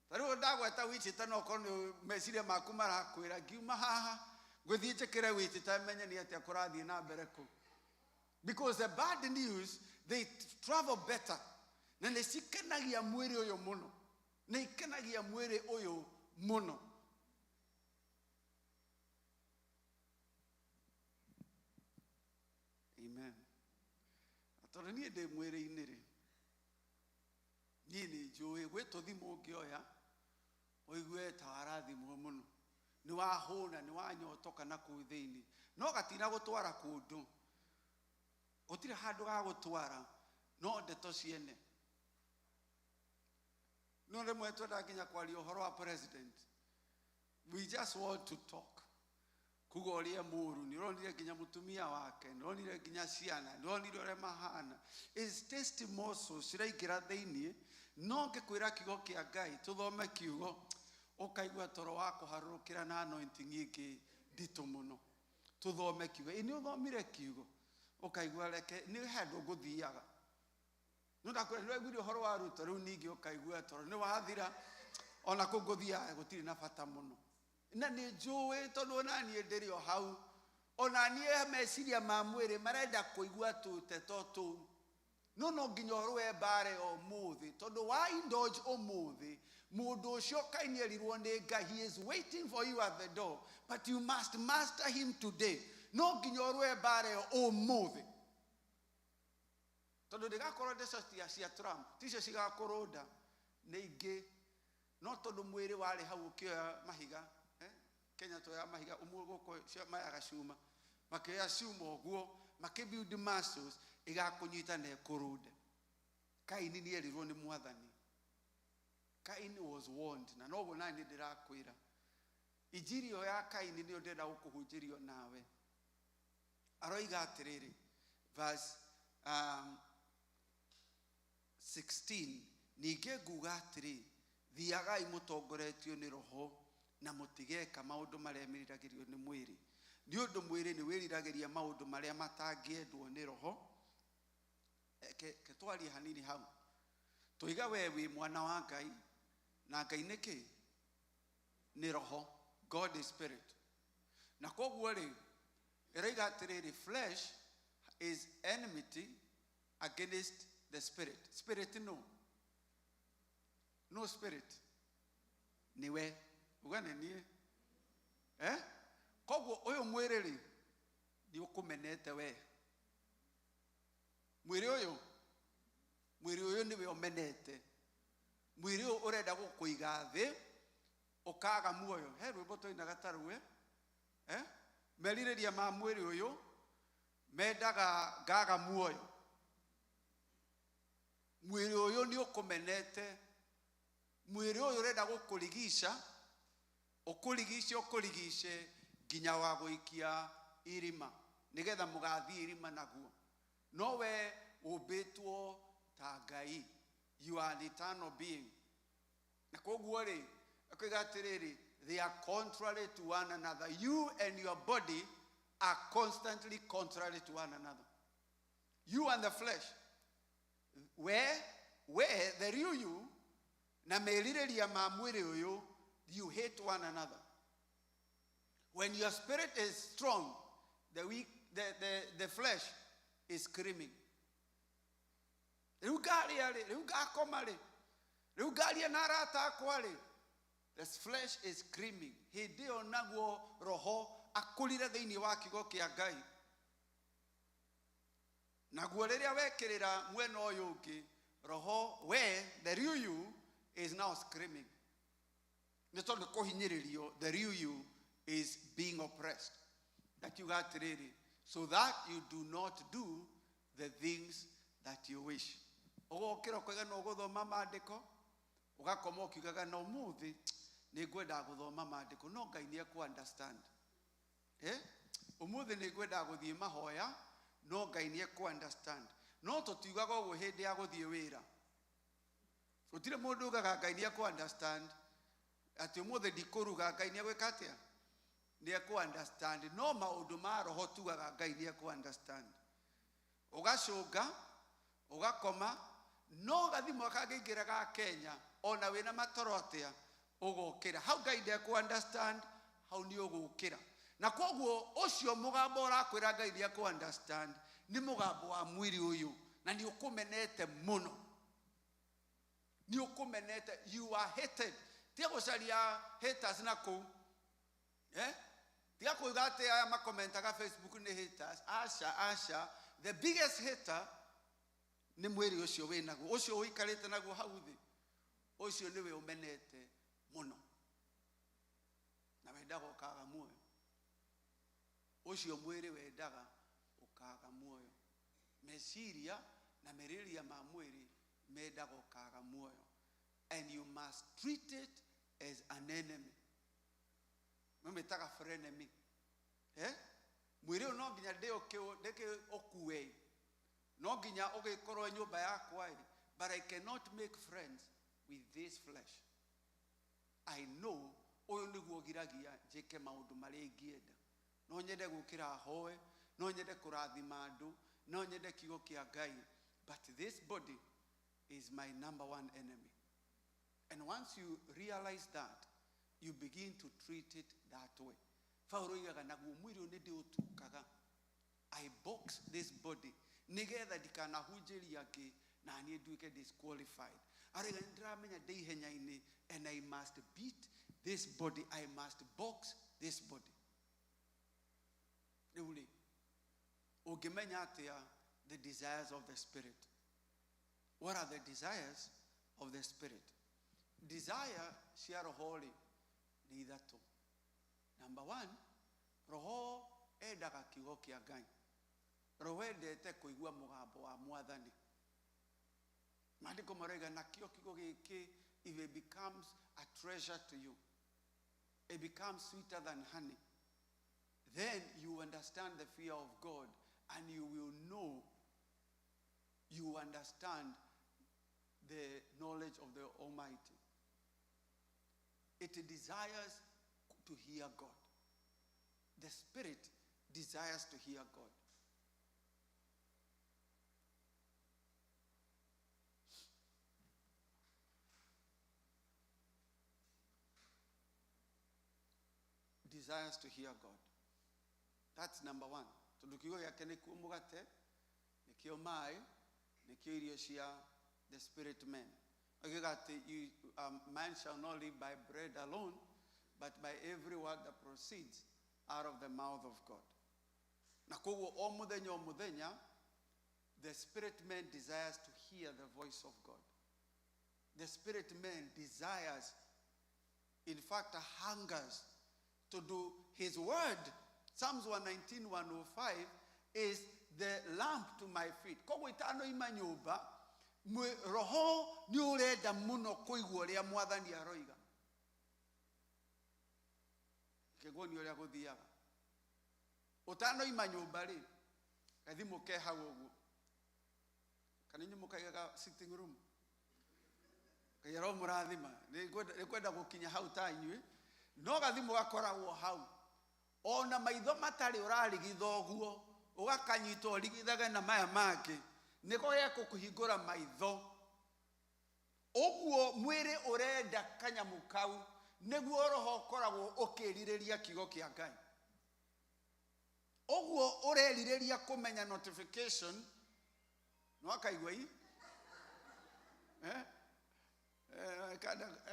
S4: Ta rĩu ndagweta Wichita no korwo nĩ meciria maku marakwĩra ngiuma haha ngũthiĩ njĩkĩre Wichita menye nĩ atĩa kũrathiĩ na mbere kũu. Because the bad news, they travel better. Na nĩ cikenagia mwĩrĩ ũyũ mũno. Nĩ ikenagia mwĩrĩ ũyũ mũno. Amen. Na tondũ niĩ ndĩ mwĩrĩ-inĩ rĩ, niĩ nĩ njũĩ gwĩ tũthimũ ũngĩoya ũigue ta warathimwo mũno. Nĩ wahũna, nĩ wanyotoka na kũu thĩinĩ. No gatina gũtwara kũndũ. Gũtirĩ handũ ga gũtwara, no ndeto ciene. No rĩmwe twendaga nginya kwaria ũhoro wa president. We just want to talk. Kuga ũrĩa mũũru, nĩ ũronire nginya mũtumia wake, nĩ ũronire nginya ciana, nĩ ũronire ũrĩa mahana. Is tasty morsels ciraingĩra thĩiniĩ, no ngĩkwĩra kiugo kĩa Ngai, tũthome kiugo, ũkaigua toro wa kũharũrũkĩra na anointing ĩngĩ nditũ mũno. Tũthome kiugo. Ĩ nĩ ũthomire kiugo, ũkaigua reke, nĩ handũ ngũthiaga. No ndakwĩra nĩ waiguire ũhoro wa Ruto, rĩu ningĩ ũkaigua toro nĩ wathira, ona kũu ngũthiaga gũtirĩ na bata mũno. Na nĩ njũĩ tondũ ona niĩ ndĩrĩ o hau, ona niĩ meciria ma mwĩrĩ marenda kũigua tũteto tũu. No no nginya ũrũe mbara ĩyo ũmũthĩ, tondũ wa indulge ũmũthĩ, mũndũ ũcio Kaini erirwo nĩ Ngai, he is waiting for you at the door, but you must master him today. No nginya ũrũe mbara ĩyo ũmũthĩ. Tondũ ndĩgakorwo ndeto cia Trump, ticio cigakũrũnda, nĩ ingĩ. No tondũ mwĩrĩ warĩ hau ũkĩoya mahiga, Kenya tuoyaga mahiga, ũmwe gũkũ mayaga cuma, makĩoya cuma ũguo, makĩ build muscles, ĩgakũnyita na ĩkũrũnde. Kaini nĩ erirwo nĩ mwathani. Kaini was warned, na noguo nani ndĩrakwĩra. Injiri ĩyo ya Kaini nĩyo ndĩrenda gũkũhunjĩrio nawe. Aroiga atĩrĩrĩ, verse 16, ningĩ nguga atĩrĩ, thiagai mũtongoretio nĩ roho na mũtigeka maũndũ marĩa meriragĩrio nĩ mwĩrĩ. Nĩ ũndũ mwĩrĩ nĩ wĩriragĩria maũndũ marĩa matangĩendwo nĩ roho. Ke twarie hanini hau. Tũiga we wĩ mwana wa Ngai, na Ngai nĩ kĩ? Nĩ roho. God is spirit. Na koguo rĩ, ĩroiga atĩrĩrĩ, flesh is enmity against the spirit. Spirit no. No spirit. Nĩ we. Uga nĩ niĩ. Koguo ũyũ mwĩrĩ rĩ, nĩ ũkũmenete we. Mwĩrĩ ũyũ, mwĩrĩ ũyũ nĩwe ũmenete. Mwĩrĩ ũyũ ũrenda gũkũiga thĩ, ũkaga muoyo. He rwĩmbo twainaga ta rũĩ. Merirĩria ma mwĩrĩ ũyũ, mendaga ngaga muoyo. Mwĩrĩ ũyũ nĩ ũkũmenete. Mwĩrĩ ũyũ ũrenda gũkũrigica, ũkũrigice, ũkũrigice nginya wa gũikia irima, nĩgetha mũgathiĩ irima naguo. No we ũmbĩtwo ta Ngai. You are an eternal being. Na koguo rĩ, akoiga atĩrĩrĩ, they are contrary to one another. You and your body are constantly contrary to one another. You and the flesh. Where the real you, na merirĩria ma mwĩrĩ ũyũ, you hate one another. When your spirit is strong, the weak, the flesh is screaming. Rĩu ngarĩa rĩ, rĩu ngakoma rĩ, rĩu ngaria na arata akwa rĩ. The flesh is screaming. Hĩndĩ ĩyo naguo roho akũrire thĩinĩ wa kiugo kĩa Ngai. Naguo rĩrĩa wekĩrĩra mwena ũyũ ũngĩ, roho we, the real you, is now screaming. Nĩ tondũ kũhinyĩrĩrio, the real you is being oppressed. Akiuga atĩrĩrĩ, so that you do not do the things that you wish. Ũgokĩra ũkoiga no ũgũthoma maandĩko, ũgakoma ũkiugaga na ũmũthĩ nĩ ngwendaga gũthoma maandĩko, no Ngai nĩ ekũ understand. Eh? Ũmũthĩ nĩ ngwendaga gũthiĩ mahoya, no Ngai nĩ ekũ understand. No tũtiugaga ũguo hĩndĩ ya gũthiĩ wĩra. Gũtirĩ mũndũ ugaga Ngai nĩ ekũ understand atĩ ũmũthĩ ndikũruga, Ngai nĩ egwĩka atĩa? Nĩ ekũ understand. No maũndũ ma roho tugaga Ngai nĩ ekũ understand. Ũgacũnga, ũgakoma, no gathimũ kangĩingĩra ga Kenya, ona wĩna matoro atĩa, ũgokĩra. Hau Ngai ndekũ understand, hau nĩ ũgũkĩra. Na koguo ũcio mũgambo ũrakwĩra Ngai nĩ ekũ understand, nĩ mũgambo wa mwĩrĩ ũyũ, na nĩ ũkũmenete mũno. Nĩ ũkũmenete, you are hated. Tiga gũcaria haters na kũu. Eh? Tiga kuuga atĩ aya makomentaga Facebook nĩ haters. Aca, aca. The biggest hater nĩ mwĩrĩ ũcio wĩ naguo, ũcio ũikarĩte naguo hau thĩ, ũcio nĩwe ũmenete mũno na wendaga ũkaga muoyo. Ũcio mwĩrĩ wendaga ũkaga muoyo. Meciria na merirĩria ma mwĩrĩ mendaga ũkaga muoyo. And you must treat it as an enemy. Mamĩtaga frenemy. Eh? Mwĩrĩ ũyũ no nginya ndĩũkue, no nginya ũgĩkorwo nyũmba yakwa ĩ, but I cannot make friends with this flesh. I know ũyũ nĩguo ũgiragia njĩke maũndũ marĩa ingĩenda. No nyende gũkĩra hoe, no nyende kũrathima andũ, no nyende kiugo kĩa Ngai, but this body is my number one enemy. And once you realize that, you begin to treat it that way. Paulo oigaga naguo mwĩrĩ ũyũ nĩ ndĩũtukaga. I box this body nĩgetha ndikanahunjĩrie angĩ na niĩ nduĩke disqualified. Arauga nĩ ndĩramenya ndĩ ihenya-inĩ and I must beat this body, I must box this body. Rĩu rĩ, ũngĩmenya atĩa the desires of the spirit? What are the desires of the spirit? Desire cia roho rĩ nĩ ithatũ. Number one, roho endaga kiugo kĩa Ngai. Roho endete kũigua mũgambo wa mwathani. Maandĩko maroiga nakĩo kiugo gĩkĩ, if it becomes a treasure to you, it becomes sweeter than honey, then you understand the fear of God and you will know, you understand the knowledge of the Almighty. It desires to hear God. The spirit desires to hear God. Desires to hear God. That's number one. Tondũ kiugo gĩake nĩkuo mũgate, nĩkĩo maĩ, nĩkĩo irio cia the spirit man. Oigaga atĩ man shall not live by bread alone, but by every word that proceeds out of the mouth of God. Na koguo o mũthenya o mũthenya, the spirit man desires to hear the voice of God. The spirit man desires, in fact, hungers to do his word. Psalms 119, 105 is the lamp to my feet. Koguo itanoima nyũmba, roho nĩ ũrenda mũno kũigua ũrĩa mwathani aroiga. Kĩguo nĩ ũrĩa gũthiaga. Ũtanoima nyũmba rĩ, gathimũ ke hau ũguo. Kana inyuĩ mũkaigaga sitting room. Ngai aromũrathima. Nĩ ngwenda gũkinya hau ta inyuĩ. No gathimũ gakoragwo hau. Ona maitho matarĩ ũrarigitha ũguo, ũgakanyita ũrigithage na maya mangĩ, nĩko gekũkũhingũra maitho. Ũguo mwĩrĩ ũrenda kanyamũ kau, nĩguo roho ũkoragwo ũkĩrirĩria kiugo kĩa Ngai. Ũguo ũrerirĩria kũmenya notification no akaigua i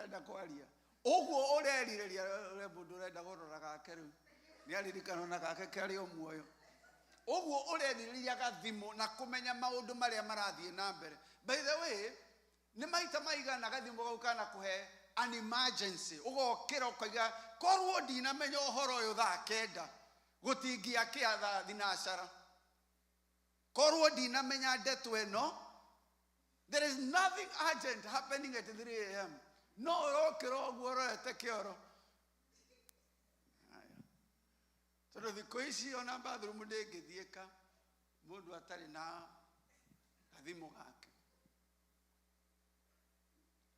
S4: enda kwaria ũguo ũrerirĩria ũrĩa mũndũ ũrenda gũrora gake rĩu nĩ aririkana ona gake karĩ o muoyo. Ũguo ũrerirĩria gathimũ na kũmenya maũndũ marĩa marathiĩ na mbere. By the way, nĩ maita maigana gathimũ kau kana kũhe an emergency ũgokĩra ũkoiga korwo ndinamenya ũhoro ũyũ thaa 9 gũtingĩakĩa thaa 9. Korwo ndinamenya ndeto ĩno, there is nothing urgent happening at 3 a.m. No ũrokĩra ũguo ũrorete kĩoro. Tondũ thikũ ici ona bathroom ndĩngĩthiĩka mũndũ atarĩ na gathimũ gake.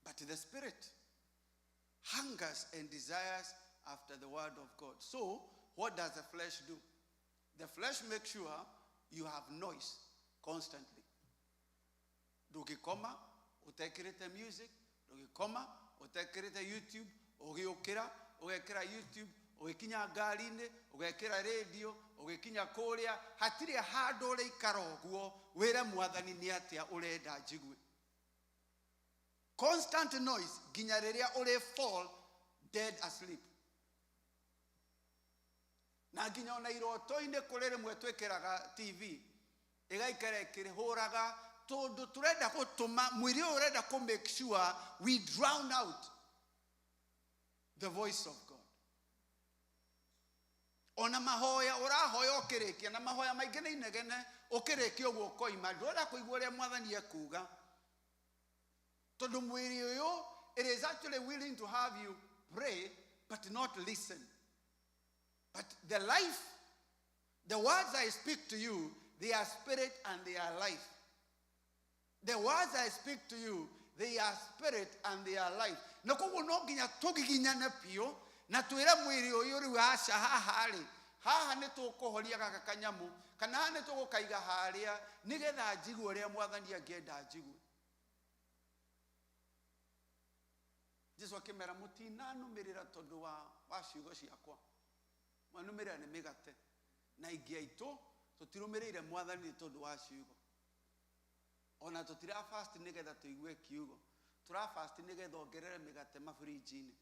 S4: But the spirit hungers and desires after the word of God. So, what does the flesh do? The flesh makes sure you have noise constantly. Ndũngĩkoma ũtekĩrĩte music, ndũngĩkoma ũtekĩrĩte YouTube, ũgĩũkĩra ũgekĩra YouTube, ũgĩkinya ngari-inĩ ũgekĩra radio, ũgĩkinya kũrĩa, hatirĩ handũ ũrĩikara ũguo wĩre mwathani nĩ atĩa ũrenda njigue. Constant noise nginya rĩrĩa ũrĩ fall dead asleep. Na nginya ona iroto-inĩ kũrĩ rĩmwe twĩkĩraga TV ĩgaikara ĩkĩhũraga tondũ tũrenda gũtũma mwĩrĩ ũyũ ũrenda kũ make sure we drown out the voice of God. Ona mahoya ũrahoya ũkĩrĩkia na mahoya maingĩ nĩ inegene ũkĩrĩkia ũguo ũkoima ndũrenda kũigua ũrĩa mwathani ekuga. Tondũ mwĩrĩ ũyũ it is actually willing to have you pray but not listen. But the life, the words I speak to you, they are spirit and they are life. The words I speak to you, they are spirit and they are life. Na koguo no nginya tũgiginyane biũ na twĩre mwĩrĩ ũyũ rĩu aca haha rĩ, haha nĩ tũkũhoria gaka kanyamũ kana haha nĩ tũgũkaiga harĩa nĩgetha njigue ũrĩa mwathani angĩenda njigue. Jesu akĩmera mũtinanũmĩrĩra tondũ wa ciugo ciakwa, mwanũmĩrĩra nĩ mĩgate na ingĩ aitũ tũtirũmĩrĩire mwathani nĩ tondũ wa ciugo. Ona tũtira fast nĩgetha tũigue kiugo, tũra fast nĩgetha ongerere mĩgate mabrinji-inĩ.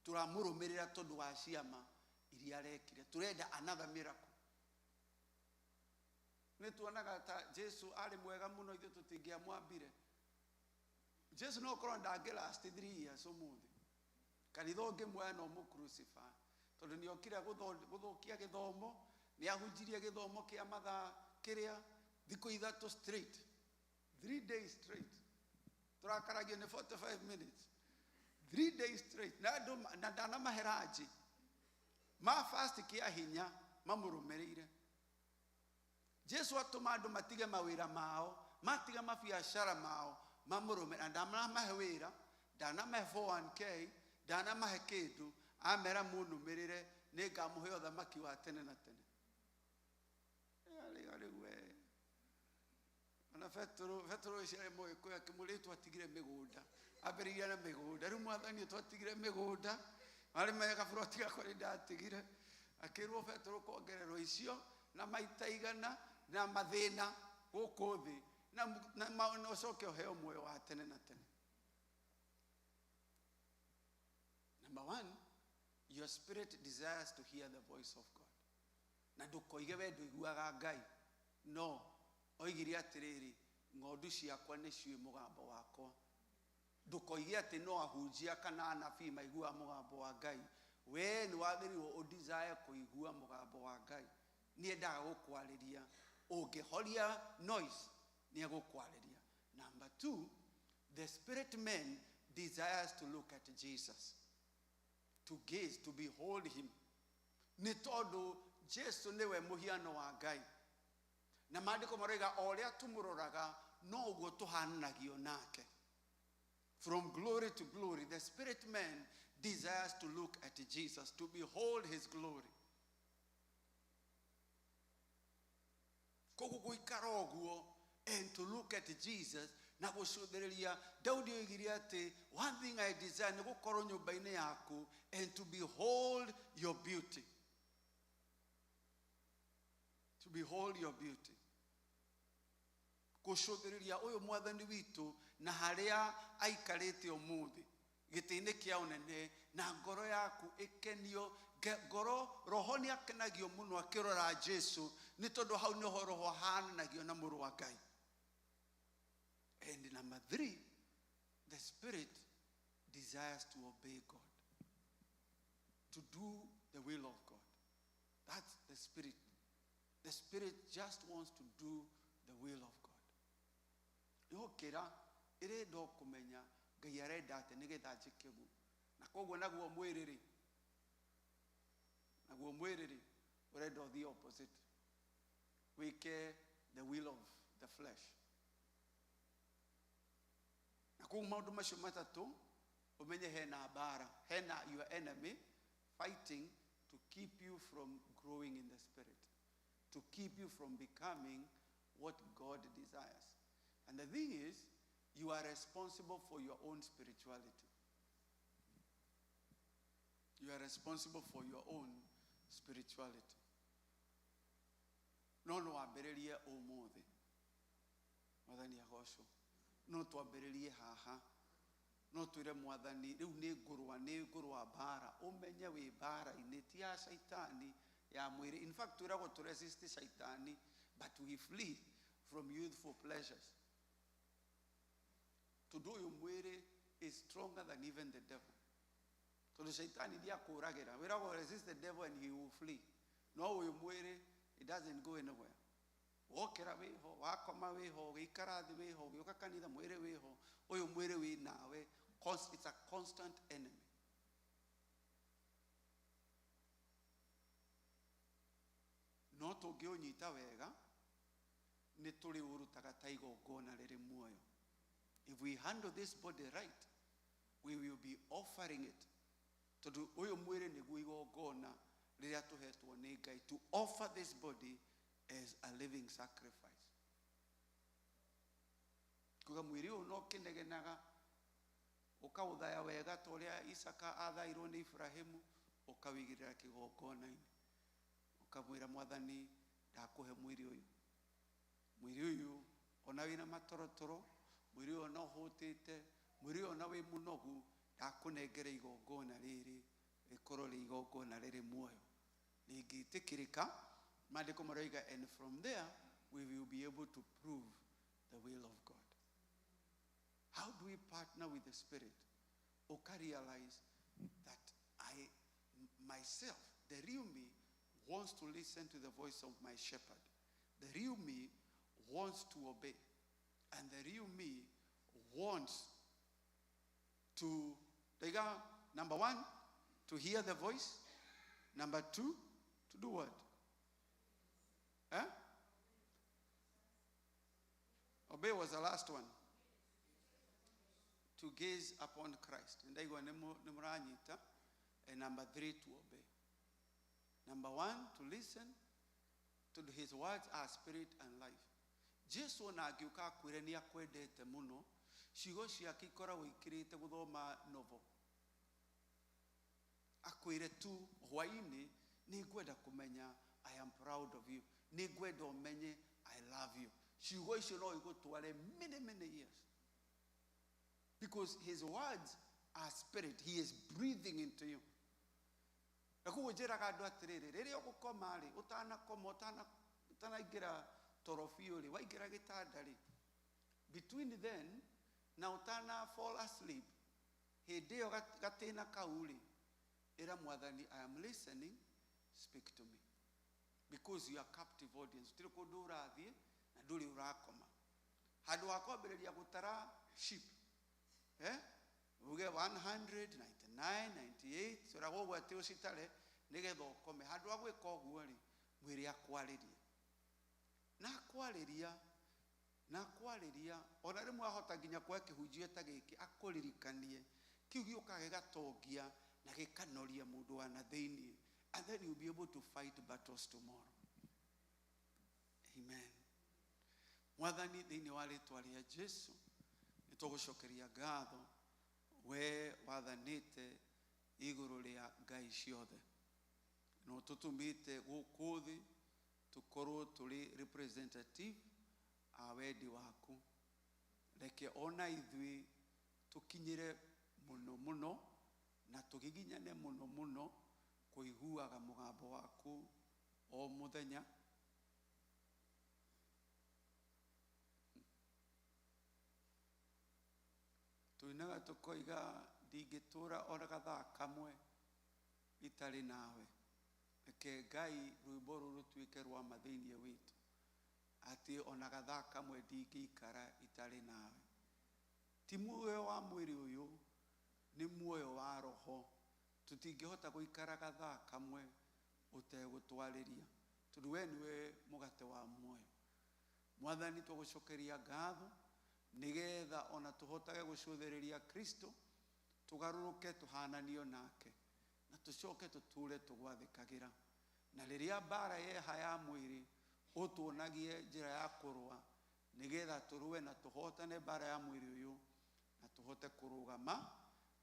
S4: Tũramũrũmĩrĩra tondũ wa ciama iria arekire, tũrenda another miracle. Nĩ tuonaga ta Jesu arĩ mwega mũno ithuĩ tũtingĩamwambire. Jesu no korwo ndangĩ last 3 years ũmũthĩ, kanitha ũngĩmuoya no ũmũ crucify tondũ nĩ okire gũthũkia gĩthomo, nĩ ahunjirie gĩthomo kĩa mathaa kĩrĩa thikũ 3 straight, 3 days straight. Tũrakaragio nĩ 45 minutes, 3 days straight, na andũ na ndanamahera ma fast kĩa hinya mamũrũmĩrĩire. Jesu atũma andũ matige mawĩra mao, matige mabiacara mao, mamũrũmĩrĩre. Na ndanamahe wĩra, ndanamahe 401k, ndanamahe kĩndũ, amera mũnũmĩrĩre nĩngamũhe ũthamaki wa tene na tene. Rĩu we ona Petero ũcio arĩ Mũgĩkũyũ akĩmũrĩa twatigire mĩgũnda, ambĩrĩirie na mĩgũnda, rĩu mwathani twatigire mĩgũnda, marĩ mega buroti gakwa nĩ ndatigire. Akĩrwo Petero kuongererwo icio na maita igana na mathĩna gũkũ thĩ na ũcoke ũheo muoyo wa tene na tene. Number one, your spirit desires to hear the voice of God. Na ndũkoige we ndũiguaga Ngai. No, oigire atĩrĩrĩ, ng'ondu ciakwa nĩ ciũĩ mũgambo wakwa. Ndũkoige atĩ no ahunjia kana anabii maiguaga mũgambo wa Ngai. We nĩ wagĩrĩirwo ũ desire kũigua mũgambo wa Ngai. Nĩ endaga gũkwarĩria. Ũngĩhoria noise, nĩ egũkwarĩria. Number two, the spirit man desires to look at Jesus, to gaze, to behold him. Nĩ tondũ Jesu nĩwe mũhiano wa Ngai. Na maandĩko maroiga o ũrĩa tũmũroraga no ũguo tũhananagio nake. From glory to glory, the spirit man desires to look at Jesus, to behold his glory. Koguo gũikara ũguo and to look at Jesus na gũcũthĩrĩria. Daudi oigire atĩ one thing I desire nĩ gũkorwo nyũmba-inĩ yaku and to behold your beauty. To behold your beauty. Gũcũthĩrĩria ũyũ mwathani witũ na harĩa aikarĩte ũmũthĩ gĩtĩ-inĩ kĩa ũnene na ngoro yaku ĩkenio ngoro roho nĩ akenagio mũno akĩrora Jesu nĩ tondũ hau nĩho roho ahananagio na mũrũ wa Ngai. And number three, the spirit desires to obey God, to do the will of God. That's the spirit. The spirit just wants to do the will of God. Yokĩra ĩrenda o kũmenya Ngai arenda atĩa nĩgetha njĩke ũguo. Na koguo naguo mwĩrĩ rĩ, naguo mwĩrĩ rĩ ũrenda ũthiĩ opposite, wĩke the will of the flesh. Na koguo maũndũ macio matatũ ũmenye hena mbara, hena your enemy fighting to keep you from growing in the spirit, to keep you from becoming what God desires. And the thing is, you are responsible for your own spirituality. You are responsible for your own spirituality. No no wambĩrĩrie ũmũthĩ. Mwathani agocwo. No twambĩrĩrie haha. No twĩre mwathani rĩu nĩ ngũrũa mbara. Ũmenye wĩ mbara-inĩ ti ya caitani ya mwĩrĩ. In fact twĩragwo tũ resist caitani, but we flee from youthful pleasures. Tondũ ũyũ mwĩrĩ is stronger than even the devil. Tondũ caitani ndiakũragĩra. Wĩragwo resist the devil and he will flee. No ũyũ mwĩrĩ, it doesn't go anywhere. Wokĩra wĩho, wakoma wĩho, ũgĩikara thĩ wĩho, ũgĩũka kanitha mwĩrĩ wĩho, ũyũ mwĩrĩ wĩ nawe. It's a constant enemy. No tũngĩũnyita wega, nĩ tũrĩũrutaga ta igongona rĩrĩ muoyo. If we handle this body right, we will be offering it. Tondũ ũyũ mwĩrĩ nĩguo igongona rĩrĩa tũhetwo nĩ Ngai, to offer this body as a living sacrifice. Kuga mwĩrĩ ũyũ no kĩnegenaga, ũkaũthaya wega ta ũrĩa Isaka athairwo nĩ Ibrahimu, ũkawĩigĩrĩra kĩgongona-inĩ. Ũkamwĩra mwathani ndakũhe mwĩrĩ ũyũ. Mwĩrĩ ũyũ ona wĩna matorotoro, mwĩrĩ ũyũ ona ũhũtĩte, mwĩrĩ ũyũ ona wĩ mũnogu, ndakũnengera igongona rĩrĩ rĩkorwo rĩ igongona rĩrĩ muoyo. Rĩngĩtĩkĩrĩka, maandĩko maroiga, and from there we will be able to prove the will of God. How do we partner with the Spirit? Oka realize that I, myself, the real me, wants to listen to the voice of my shepherd. The real me wants to obey. And the real me wants to, number one, to hear the voice. Number two, to do what? Eh? Obey was the last one. To gaze upon Christ. And number three, to obey. Number one, to listen to his words are spirit and life. Jesu ona angĩũka akwĩre nĩ akwendete mũno, ciugo ciake ikoragwo ikĩrĩte gũthoma novel. Akwĩre tu hwaĩ-inĩ nĩ ngwenda kũmenya I am proud of you. Nĩ ngwenda ũmenye I love you. Ciugo icio no igũtware many, many years. Because his words are spirit. He is breathing into you. Na koguo njĩraga andũ atĩrĩrĩ, rĩrĩa ũgũkoma rĩ, ũtanakoma, ũtanaingĩra toro biũ rĩ, waingĩra gĩtanda rĩ, between then na ũtana fall asleep, hĩndĩ ĩyo gatĩna kau rĩ, ĩra mwathani, I am listening, speak to me. Because you are captive audience. Gũtirĩ kũndũ ũrathiĩ na ndũrĩ ũrakoma. Handũ ha kwambĩrĩria gũtara sheep, uge 199, 98, ũragwo ũguo atĩ ũcitare nĩgetha ũkome. Handũ ha gwĩka ũguo rĩ, mwĩre akwarĩrie. Na akwarĩria, ona rĩmwe ahota nginya kuoya kĩhunjio ta gĩkĩ akũririkanie, kĩu gĩũkaga gĩgatongia na gĩkanoria mũndũ wa na thĩiniĩ. And then you'll be able to fight battles tomorrow. Amen. Mwathani, thĩinĩ wa rĩtwa rĩa Jesu, nĩtũgũcokeria ngatho we wathanĩte igũrũ rĩa ngai ciothe. Na ũtũtũmĩte gũkũ thĩ Tũkorwo tũrĩ representative a wendi waku. Reke ona ithuĩ tũkinyĩre mũno mũno na tũgiginyane mũno mũno kũiguaga mũgambo waku o mũthenya. Tuinaga tũkoiga ndingĩtũra ona gathaa kamwe itarĩ nawe. Reke Ngai rwĩmbo rũrũ rũtuĩke rwa ma thĩinĩ witũ, atĩ ona gathaa kamwe ndingĩikara itarĩ nawe. Ti muoyo wa mwĩrĩ ũyũ, nĩ muoyo wa roho. Tũtingĩhota gũikara gathaa kamwe ũtegũtwarĩria, tondũ we nĩwe mũgate wa muoyo. Mwathani, twagũcokeria ngatho nĩgetha ona tũhotage gũcũthĩrĩria Kristo, tũgarũrũke tũhananio nake, na tũcoke tũtũre tũgwathĩkagĩra. Na rĩrĩa mbara yeha ya mwĩrĩ, ũtuonagie njĩra ya kũrũa, nĩgetha tũrũe na tũhotane mbara ya mwĩrĩ ũyũ, na tũhote kũrũgama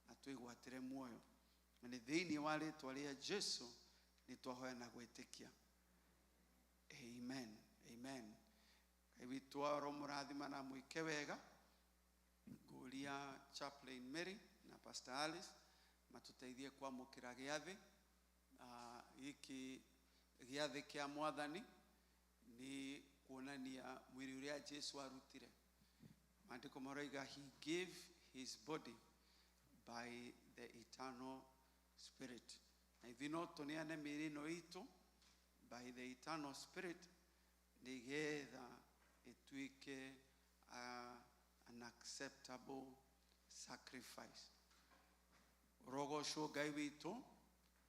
S4: na twĩgwatĩre muoyo. Na nĩ thĩinĩ wa rĩtwa rĩa Jesu nĩ twahoya na gwĩtĩkia. Amen. Amen. Ngai witũ aromũrathima na mwĩke wega. Ngũria Chaplain Mary na Pastor Alice matũteithie kwamũkĩra gĩathĩ gĩkĩ gĩathĩ kĩa Mwathani nĩ kuonania mwĩrĩ ũrĩa Jesu arutire. Maandĩko maroiga he gave his body by the eternal spirit. Na ithuĩ no tũneane mĩĩrĩ ĩno itũ by the eternal spirit nĩgetha ĩtuĩke an acceptable sacrifice. Rogocwo Ngai witũ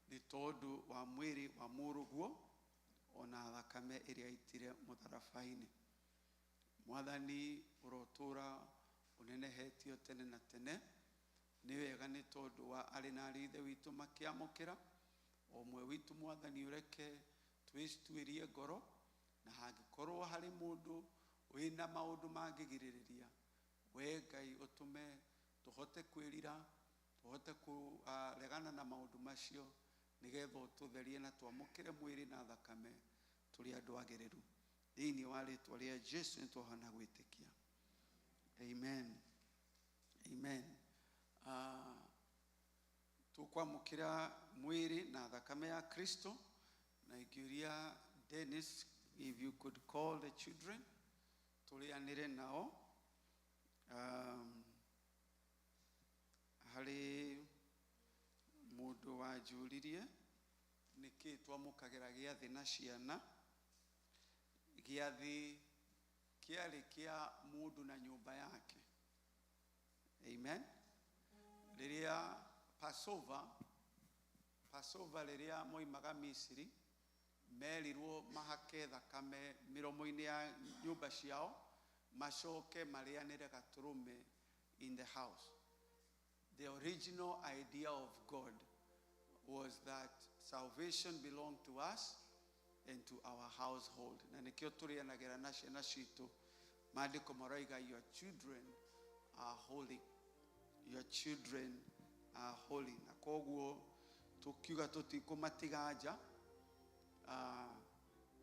S4: nĩ tondũ wa mwĩrĩ wa mũrũguo ona thakame ĩrĩa aitire mũtharaba-inĩ. Mwathani ũrotũra ũnenehetio tene na tene. Nĩ wega nĩ tondũ wa arĩ na arĩ ithe witũ makĩamũkĩra o ũmwe witũ. Mwathani ũreke twĩtuĩrie ngoro, na hangĩkorwo harĩ mũndũ wĩna maũndũ mangĩgirĩrĩria, we Ngai ũtũme tũhote kwĩrira, tũhote kũregana na maũndũ macio, nĩgetha ũtũtherie na twamũkĩre mwĩrĩ na thakame tũrĩ andũ agĩrĩru. Thĩinĩ wa rĩtwa rĩa Jesu nĩ twahona gwĩtĩkia. Amen. Amen. Tũkwamũkĩra mwĩrĩ na thakame ya Kristo, na ingĩũria Dennis if you could call the children tũrĩanĩre nao. Harĩ mũndũ wanjũririe nĩkĩ twamũkagĩra gĩathĩ na ciana. Gĩathĩ kĩarĩ kĩa mũndũ na nyũmba yake. Amen. Rĩrĩa Passover rĩrĩa moimaga Misiri, merirwo mahake thakame mĩromo-inĩ ya nyũmba ciao, macoke marĩanĩre gatũrũme in the house. The original idea of God was that salvation belonged to us and to our household. Na nĩkĩo tũrĩanagĩra na ciana citũ. Maandĩko maroiga your children are holy. Your children are holy. Na koguo tũkiuga tũtikũmatiga nja.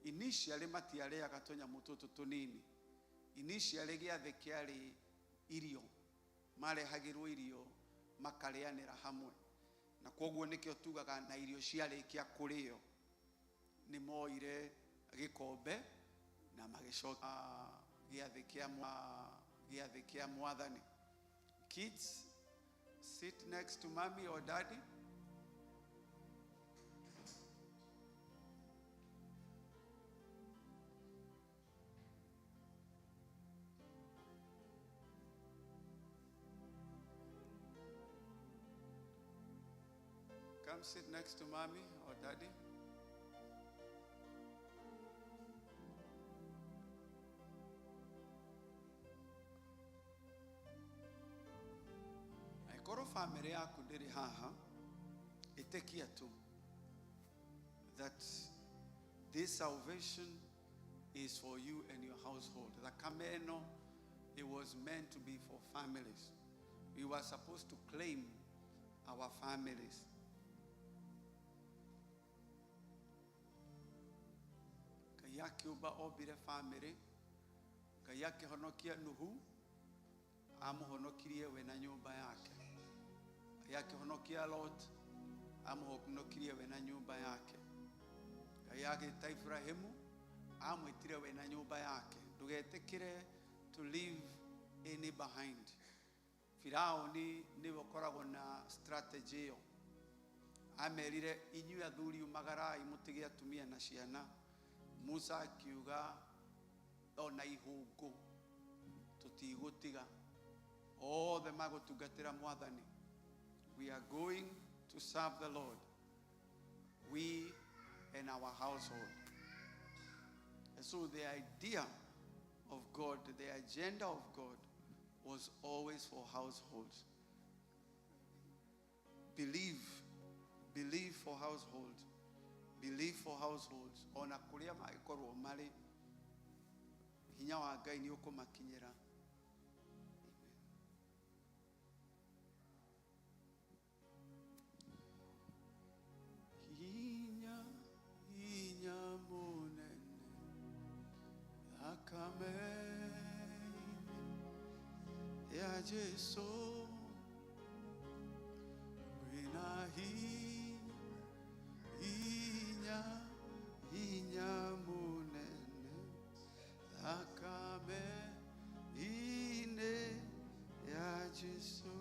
S4: Initially matiarĩaga tũnyamũ tũtũ tũnini. Initially gĩathĩ kĩarĩ irio, marehagĩrwo irio makarĩanĩra hamwe, na koguo nĩkĩo tugaga na irio ciarĩkia kũrĩo nĩ moire gĩkombe na magĩcoka gĩathĩ kĩa Mwathani. Kids, sit next to mommy or daddy. Come sit next to mommy or daddy. Angĩkorwo family yaku ndĩrĩ haha, ĩtĩkia tu that this salvation is for you and your household. Thakame ĩno, it was meant to be for families. We were supposed to claim our families. Ngai akĩũmba ombire bamĩrĩ. Ngai akĩhonokia Nuhu, amũhonokirie we na nyũmba yake. Ngai akĩhonokia Lot, amũhonokirie we na nyũmba yake. Ngai agĩta Ibrahimu, amwĩtire we na nyũmba yake. Ndũgetĩkĩre to leave any behind. Firaũni nĩwe ũkoragwo na strategy ĩyo. Amerire inyuĩ athuri umagarai mũtige atumia na ciana. Musa akiuga ona ihũngũ tũtigũtiga, othe magũtungatĩra Mwathani. We are going to serve the Lord, we and our household. And so the idea of God, the agenda of God was always for households. Believe, believe for households, believe for households. Ona kũrĩa mangĩkorwo marĩ, hinya wa Ngai nĩ ũkũmakinyĩra. Amen. Hinya, hinya mũnene, thakame-inĩ ya Jesu, kwĩna hinya, hinya, hinya mũnene, thakame-inĩ ya Jesu.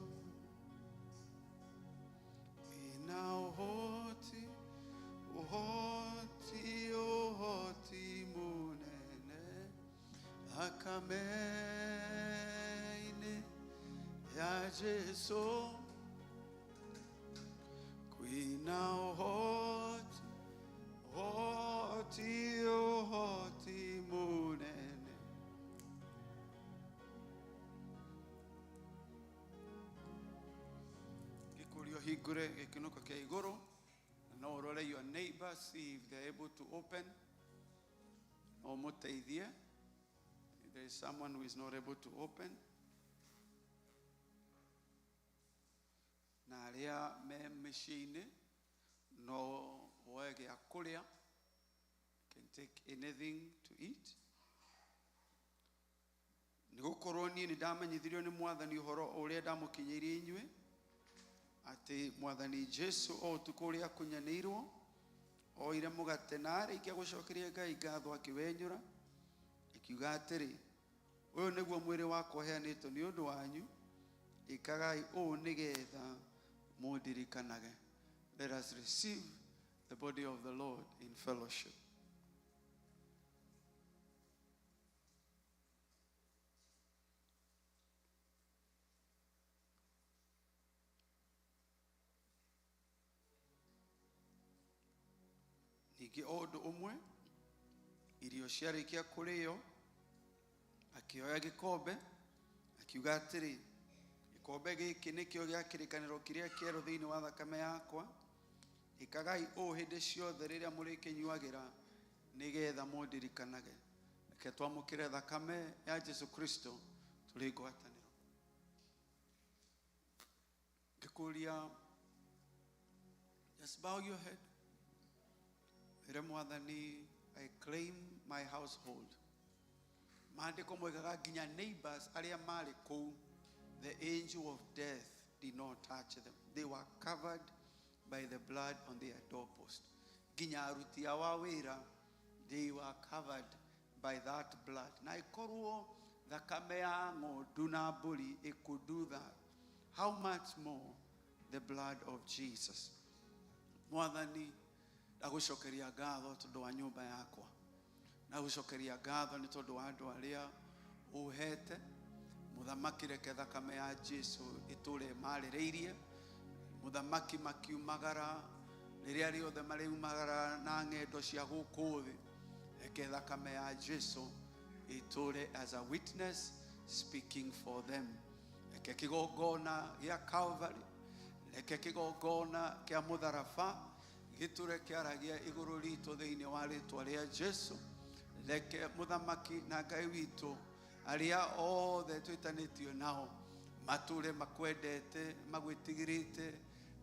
S4: Ina ũhoti, ũhoti, ũhoti mũnene, thakame-inĩ ya Jesu. Kwĩna ũhoti, ũhoti, ũhoti mũnene. Gĩkũrio hingũre gĩkunĩko kĩa igũrũ, na no ũrore your neighbor, see if they're able to open. No ũmũteithie. If there is someone who is not able to open. Na arĩa me mĩciĩ-inĩ no woe gĩa kũrĩa. Can take anything to eat. Nĩ gũkorwo niĩ nĩ ndamenyithirio nĩ Mwathani ũhoro ũrĩa ndamũkinyĩirie inyuĩ, atĩ Mwathani Jesu o ũtukũ ũrĩa akunyanĩirwo, oire mũgate na arĩkia gũcokeria Ngai ngatho akĩwenyũra, akiuga atĩrĩ, ũyũ nĩguo mwĩrĩ wakwa ũheanĩtwo nĩ ũndũ wanyu, ĩkagai ũũ nĩgetha mũndirikanage. Let us receive the body of the Lord in fellowship. Ningĩ o ũndũ ũmwe, irio ciarĩkia kũrĩo, akĩoya gĩkombe, akiuga atĩrĩ, gĩkombe gĩkĩ nĩkĩo gĩa kĩrĩkanĩro kĩrĩa kĩerũ thĩinĩ wa thakame yakwa. Ĩkagai ũũ hĩndĩ ciothe rĩrĩa mũrĩkĩnyuagĩra, nĩgetha mũndirikanage. Reke twamũkĩre thakame ya Jesu Kristo tũrĩ ngwatanĩro. Ngĩkũria, just bow your head. Ĩre Mwathani, I claim my household. Maandĩko moigaga nginya neighbors arĩa marĩ kũu, the angel of death did not touch them. They were covered by the blood on their doorpost. Nginya aruti ao a wĩra, they were covered by that blood. Na ĩkorwo thakame ya ng'ondu na mbũri it could do that, how much more the blood of Jesus. Mwathani, ndagũcokeria ngatho tondũ wa nyũmba yakwa. Ndagũcokeria ngatho nĩ tondũ wa andũ arĩa ũhete. Mũthamaki, reke thakame ya Jesu ĩtũre ĩmarĩrĩirie. Mũthamaki, makiumagara rĩrĩa rĩothe marĩumagara na ng'endo cia gũkũ thĩ, reke thakame ya Jesu ĩtũre as a witness speaking for them. Reke kĩgongona gĩa Calvary, reke kĩgongona kĩa mũtharaba gĩtũre kĩaragia igũrũ ritũ thĩinĩ wa rĩtwa rĩa Jesu. Reke mũthamaki na Ngai witũ, arĩa othe twĩtanĩtio nao matũre makwendete, magwĩtigĩrĩte,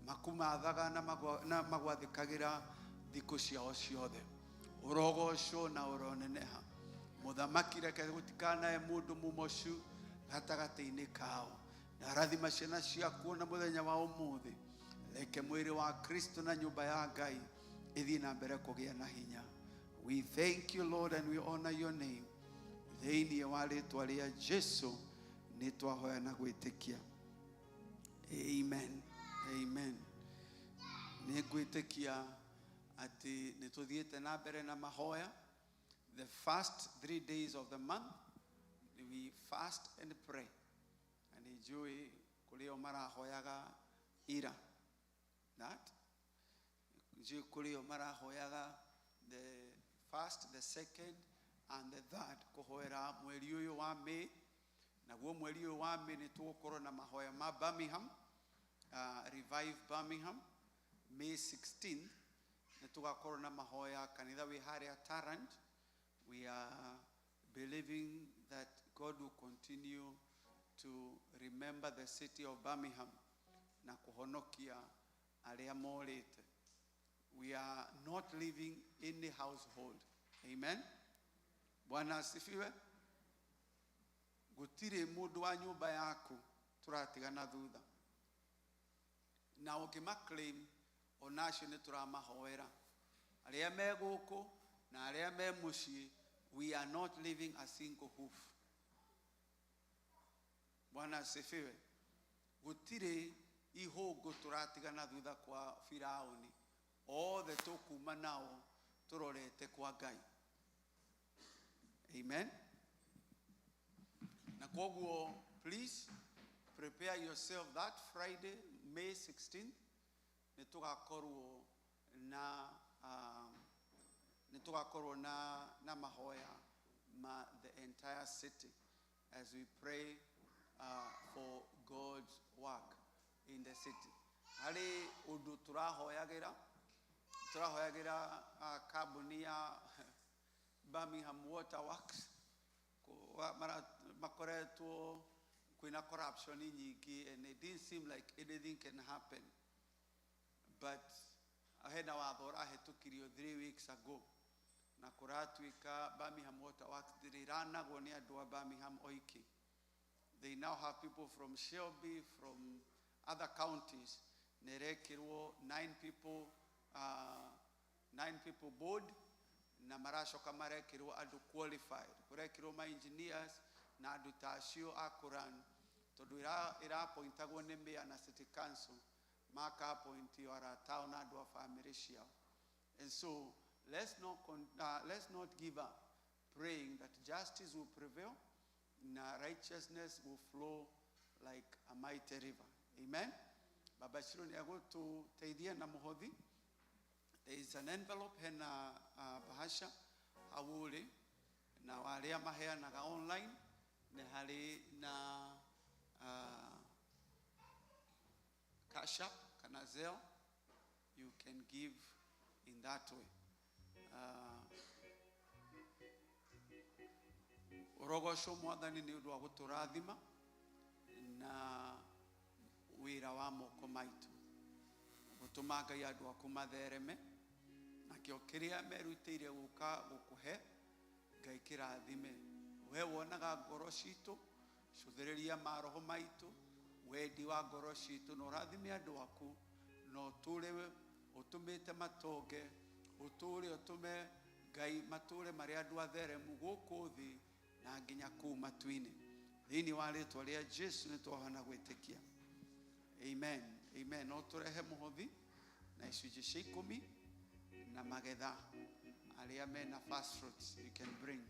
S4: makumathaga na magwathĩkagĩra thikũ ciao ciothe. Ũrogocwo na ũroneneha. Mũthamaki reke gũtikanae mũndũ mũmocu gatagatĩ-inĩ kao. Na rathima ciana ciaku na mũthenya wa ũmũthĩ. Reke mwĩrĩ wa Kristo na nyũmba ya Ngai ĩthiĩ na mbere kũgĩa na hinya. We thank you, Lord, and we honor your name. Thĩinĩ wa rĩtwa rĩa Jesu nĩ twahoya na gwĩtĩkia. Amen. Amen. Nĩ ngwĩtĩkia atĩ nĩ tũthiĩte na mbere na mahoya. The first 3 days of the month, we fast and pray. Na nĩ njũĩ kũrĩ o marahoyaga ira. That? Njũĩ kũrĩ o marahoyaga the first, the second, and the third. Kũhoera mweri ũyũ wa May. Naguo mweri ũyũ wa May nĩ tũgũkorwo na mahoya ma Birmingham, Revive Birmingham, May 16th. Nĩ tũgakorwo na mahoya kanitha wĩ harĩa Tarrant. We are believing that God will continue to remember the city of Birmingham na kũhonokia arĩa morĩte. We are not leaving any household. Amen. Bwana asifiwe. Gũtirĩ mũndũ wa nyũmba yaku tũratigana thutha. Na ũngĩmaclaim ona acio nĩ tũramahoera. Arĩa me gũkũ na arĩa me mũciĩ, we are not leaving a single hoof. Bwana asifiwe. Gũtirĩ ihũngũ tũratigana thutha kwa Firaũni. Othe tũkuma nao tũrorete kwa Ngai. Amen. Na koguo, please prepare yourself that Friday, May 16th, nĩ tũgakorwo na na mahoya ma the entire city as we pray for God's work in the city. Harĩ ũndũ tũrahoyagĩra kambuni ya Birmingham Water Works makoretwo kwĩna corruption nyingĩ, and it didn't seem like anything can happen, but hena watho ũrahĩtũkirio 3 weeks ago na kũratuĩka Birmingham Water Works ndĩrĩranagwo nĩ andũ a Birmingham oiki. They now have people from Shelby, from other counties. Nerekirwo 9 people, 9 people board, na maracoka marekirwo andũ qualified. Kũrekirwo ma engineers na andũ ta acio a kũran, tondũ ĩrapointagwo nĩ mayor na city council, makapointio arata ao na andũ a family ciao. And so let's not give up praying that justice will prevail na righteousness will flow like a mighty river. Amen. Baba Shiro ni agũtũteithia na mũhothi. There is an envelope hena bahasha hau ũrĩ, na arĩa maheanaga online nĩ harĩ na Cash App kana Zelle. You can give in that way. Ũrogocwo Mwathani nĩ ũndũ wa gũtũrathima na wĩra wa moko maitũ, gũtũma Ngai andũ aku mathereme, nakĩo kĩrĩa merutĩire gũka gũkũhe Ngai kĩrathime. We wonaga ngoro citũ, cũthĩrĩria maroho maitũ, wendi wa ngoro citũ, na ũrathime andũ aku, na ũtũre ũtũmĩte matonge, ũtũre ũtũme Ngai matũre marĩ andũ atheremu gũkũ thĩ na nginya kũu matu-inĩ. Thĩinĩ wa rĩtwa rĩa Jesu nĩ twahana gwĩtĩkia. Amen. Amen. No tũrehe mũhothi na icunjĩ cia ikũmi na magetha arĩa mena first fruits you can bring.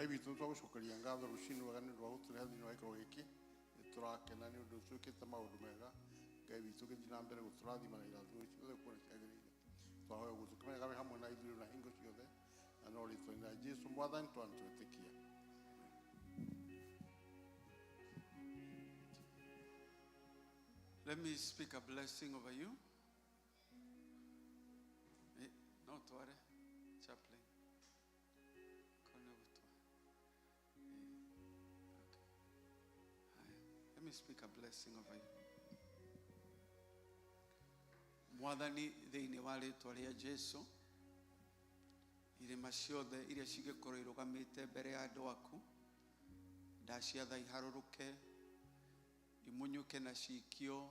S5: Ngai witũ nĩ twagũcokeria ngatho rũcinĩ rwega nĩ ũndũ wa gũtũrehe thĩinĩ wa gĩikaro gĩkĩ. Nĩ tũrakena nĩ ũndũ ũtuĩkĩte maũndũ mega. Ngai witũ gĩthiĩ na mbere gũtũrathima na irathimo ciothe kuona ciagĩrĩire. Twahoya ũguo tũkĩmenyaga wĩ hamwe na ithuĩ na hingo ciothe na no rĩtwa-inĩ rĩa Jesu Mwathani twanĩtwĩtĩkia.
S4: Let me speak a blessing over you. No tware chaplain. Kone gũtwara. Okay. Haya. Let me speak a blessing over you. Mwathani thĩinĩ wa rĩtwa rĩa Jesu, irĩma ciothe iria cingĩkorwo irũgamĩte mbere ya andũ aku, ndaciatha iharũrũke, imunyũke na cikio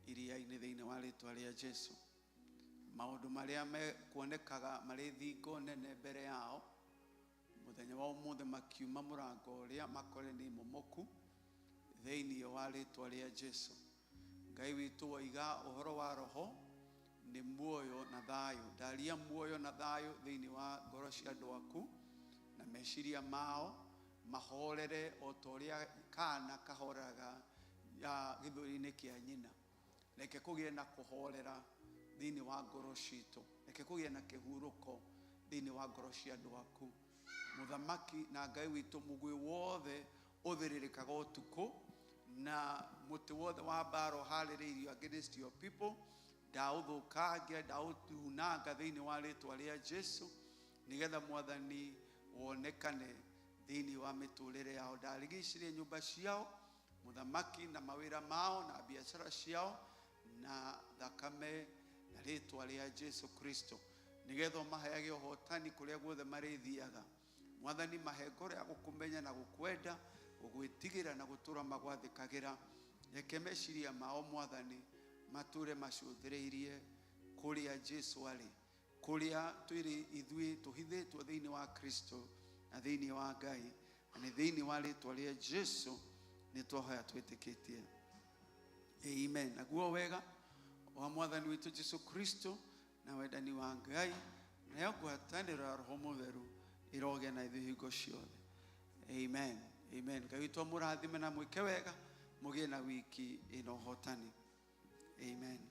S4: iria-inĩ thĩinĩ wa rĩtwa rĩa Jesu. Maũndũ marĩa mekuonekaga marĩ thingo nene mbere yao, mũthenya wa ũmũthĩ makiuma mũrango ũrĩa makore nĩ momoku thĩinĩ wa rĩtwa rĩa Jesu. Ngai witũ waiga ũhoro wa roho nĩ muoyo na thayũ. Ndaria muoyo na thayũ thĩinĩ wa ngoro cia andũ aku na meciria mao mahorere o ta ũrĩa kana kahoreraga gĩthũri-inĩ kĩa nyina. Reke kũgĩe na kũhorera thĩinĩ wa ngoro citũ. Reke kũgĩe na kĩhurũko thĩinĩ wa ngoro cia andũ aku. Mũthamaki na Ngai witũ, mũguĩ wothe ũthĩrĩrĩkaga ũtukũ na mũtĩ wothe wa mbara ũharĩrĩirio against your people, ndaũthũkangia, ndaũtunanga thĩinĩ wa rĩtwa rĩa Jesu, nĩgetha Mwathani wonekane thĩinĩ wa mĩtũrĩre yao. Ndarigicĩrie nyũmba ciao, mũthamaki, na mawĩra mao na biacara ciao na thakame na rĩtwa rĩa Jesu Kristo, nĩgetha ũmaheage ũhotani kũrĩa guothe marĩthiaga. Mwathani, mahe ngoro ya gũkũmenya na gũkwenda, gũgwĩtigĩra na gũtũra magwathĩkagĩra. Reke meciria mao Mwathani matũre macũthĩrĩirie kũrĩa Jesu arĩ, kũrĩa twĩrĩ ithuĩ tũhithĩtwo thĩinĩ wa Kristo na thĩinĩ wa Ngai, na nĩ thĩinĩ wa rĩtwa rĩa Jesu nĩ twahoya twĩtĩkĩtie. Amen. Naguo wega wa Mwathani witũ Jesu Kristo na wendani wa Ngai nayo ngwatanĩro ya Roho Mũtheru ĩrogĩa na ithuĩ hingo ciothe. Amen. Amen. Ngai witũ amũrathime na mwĩke wega, mũgĩe na wiki ĩna ũhotani. Amen.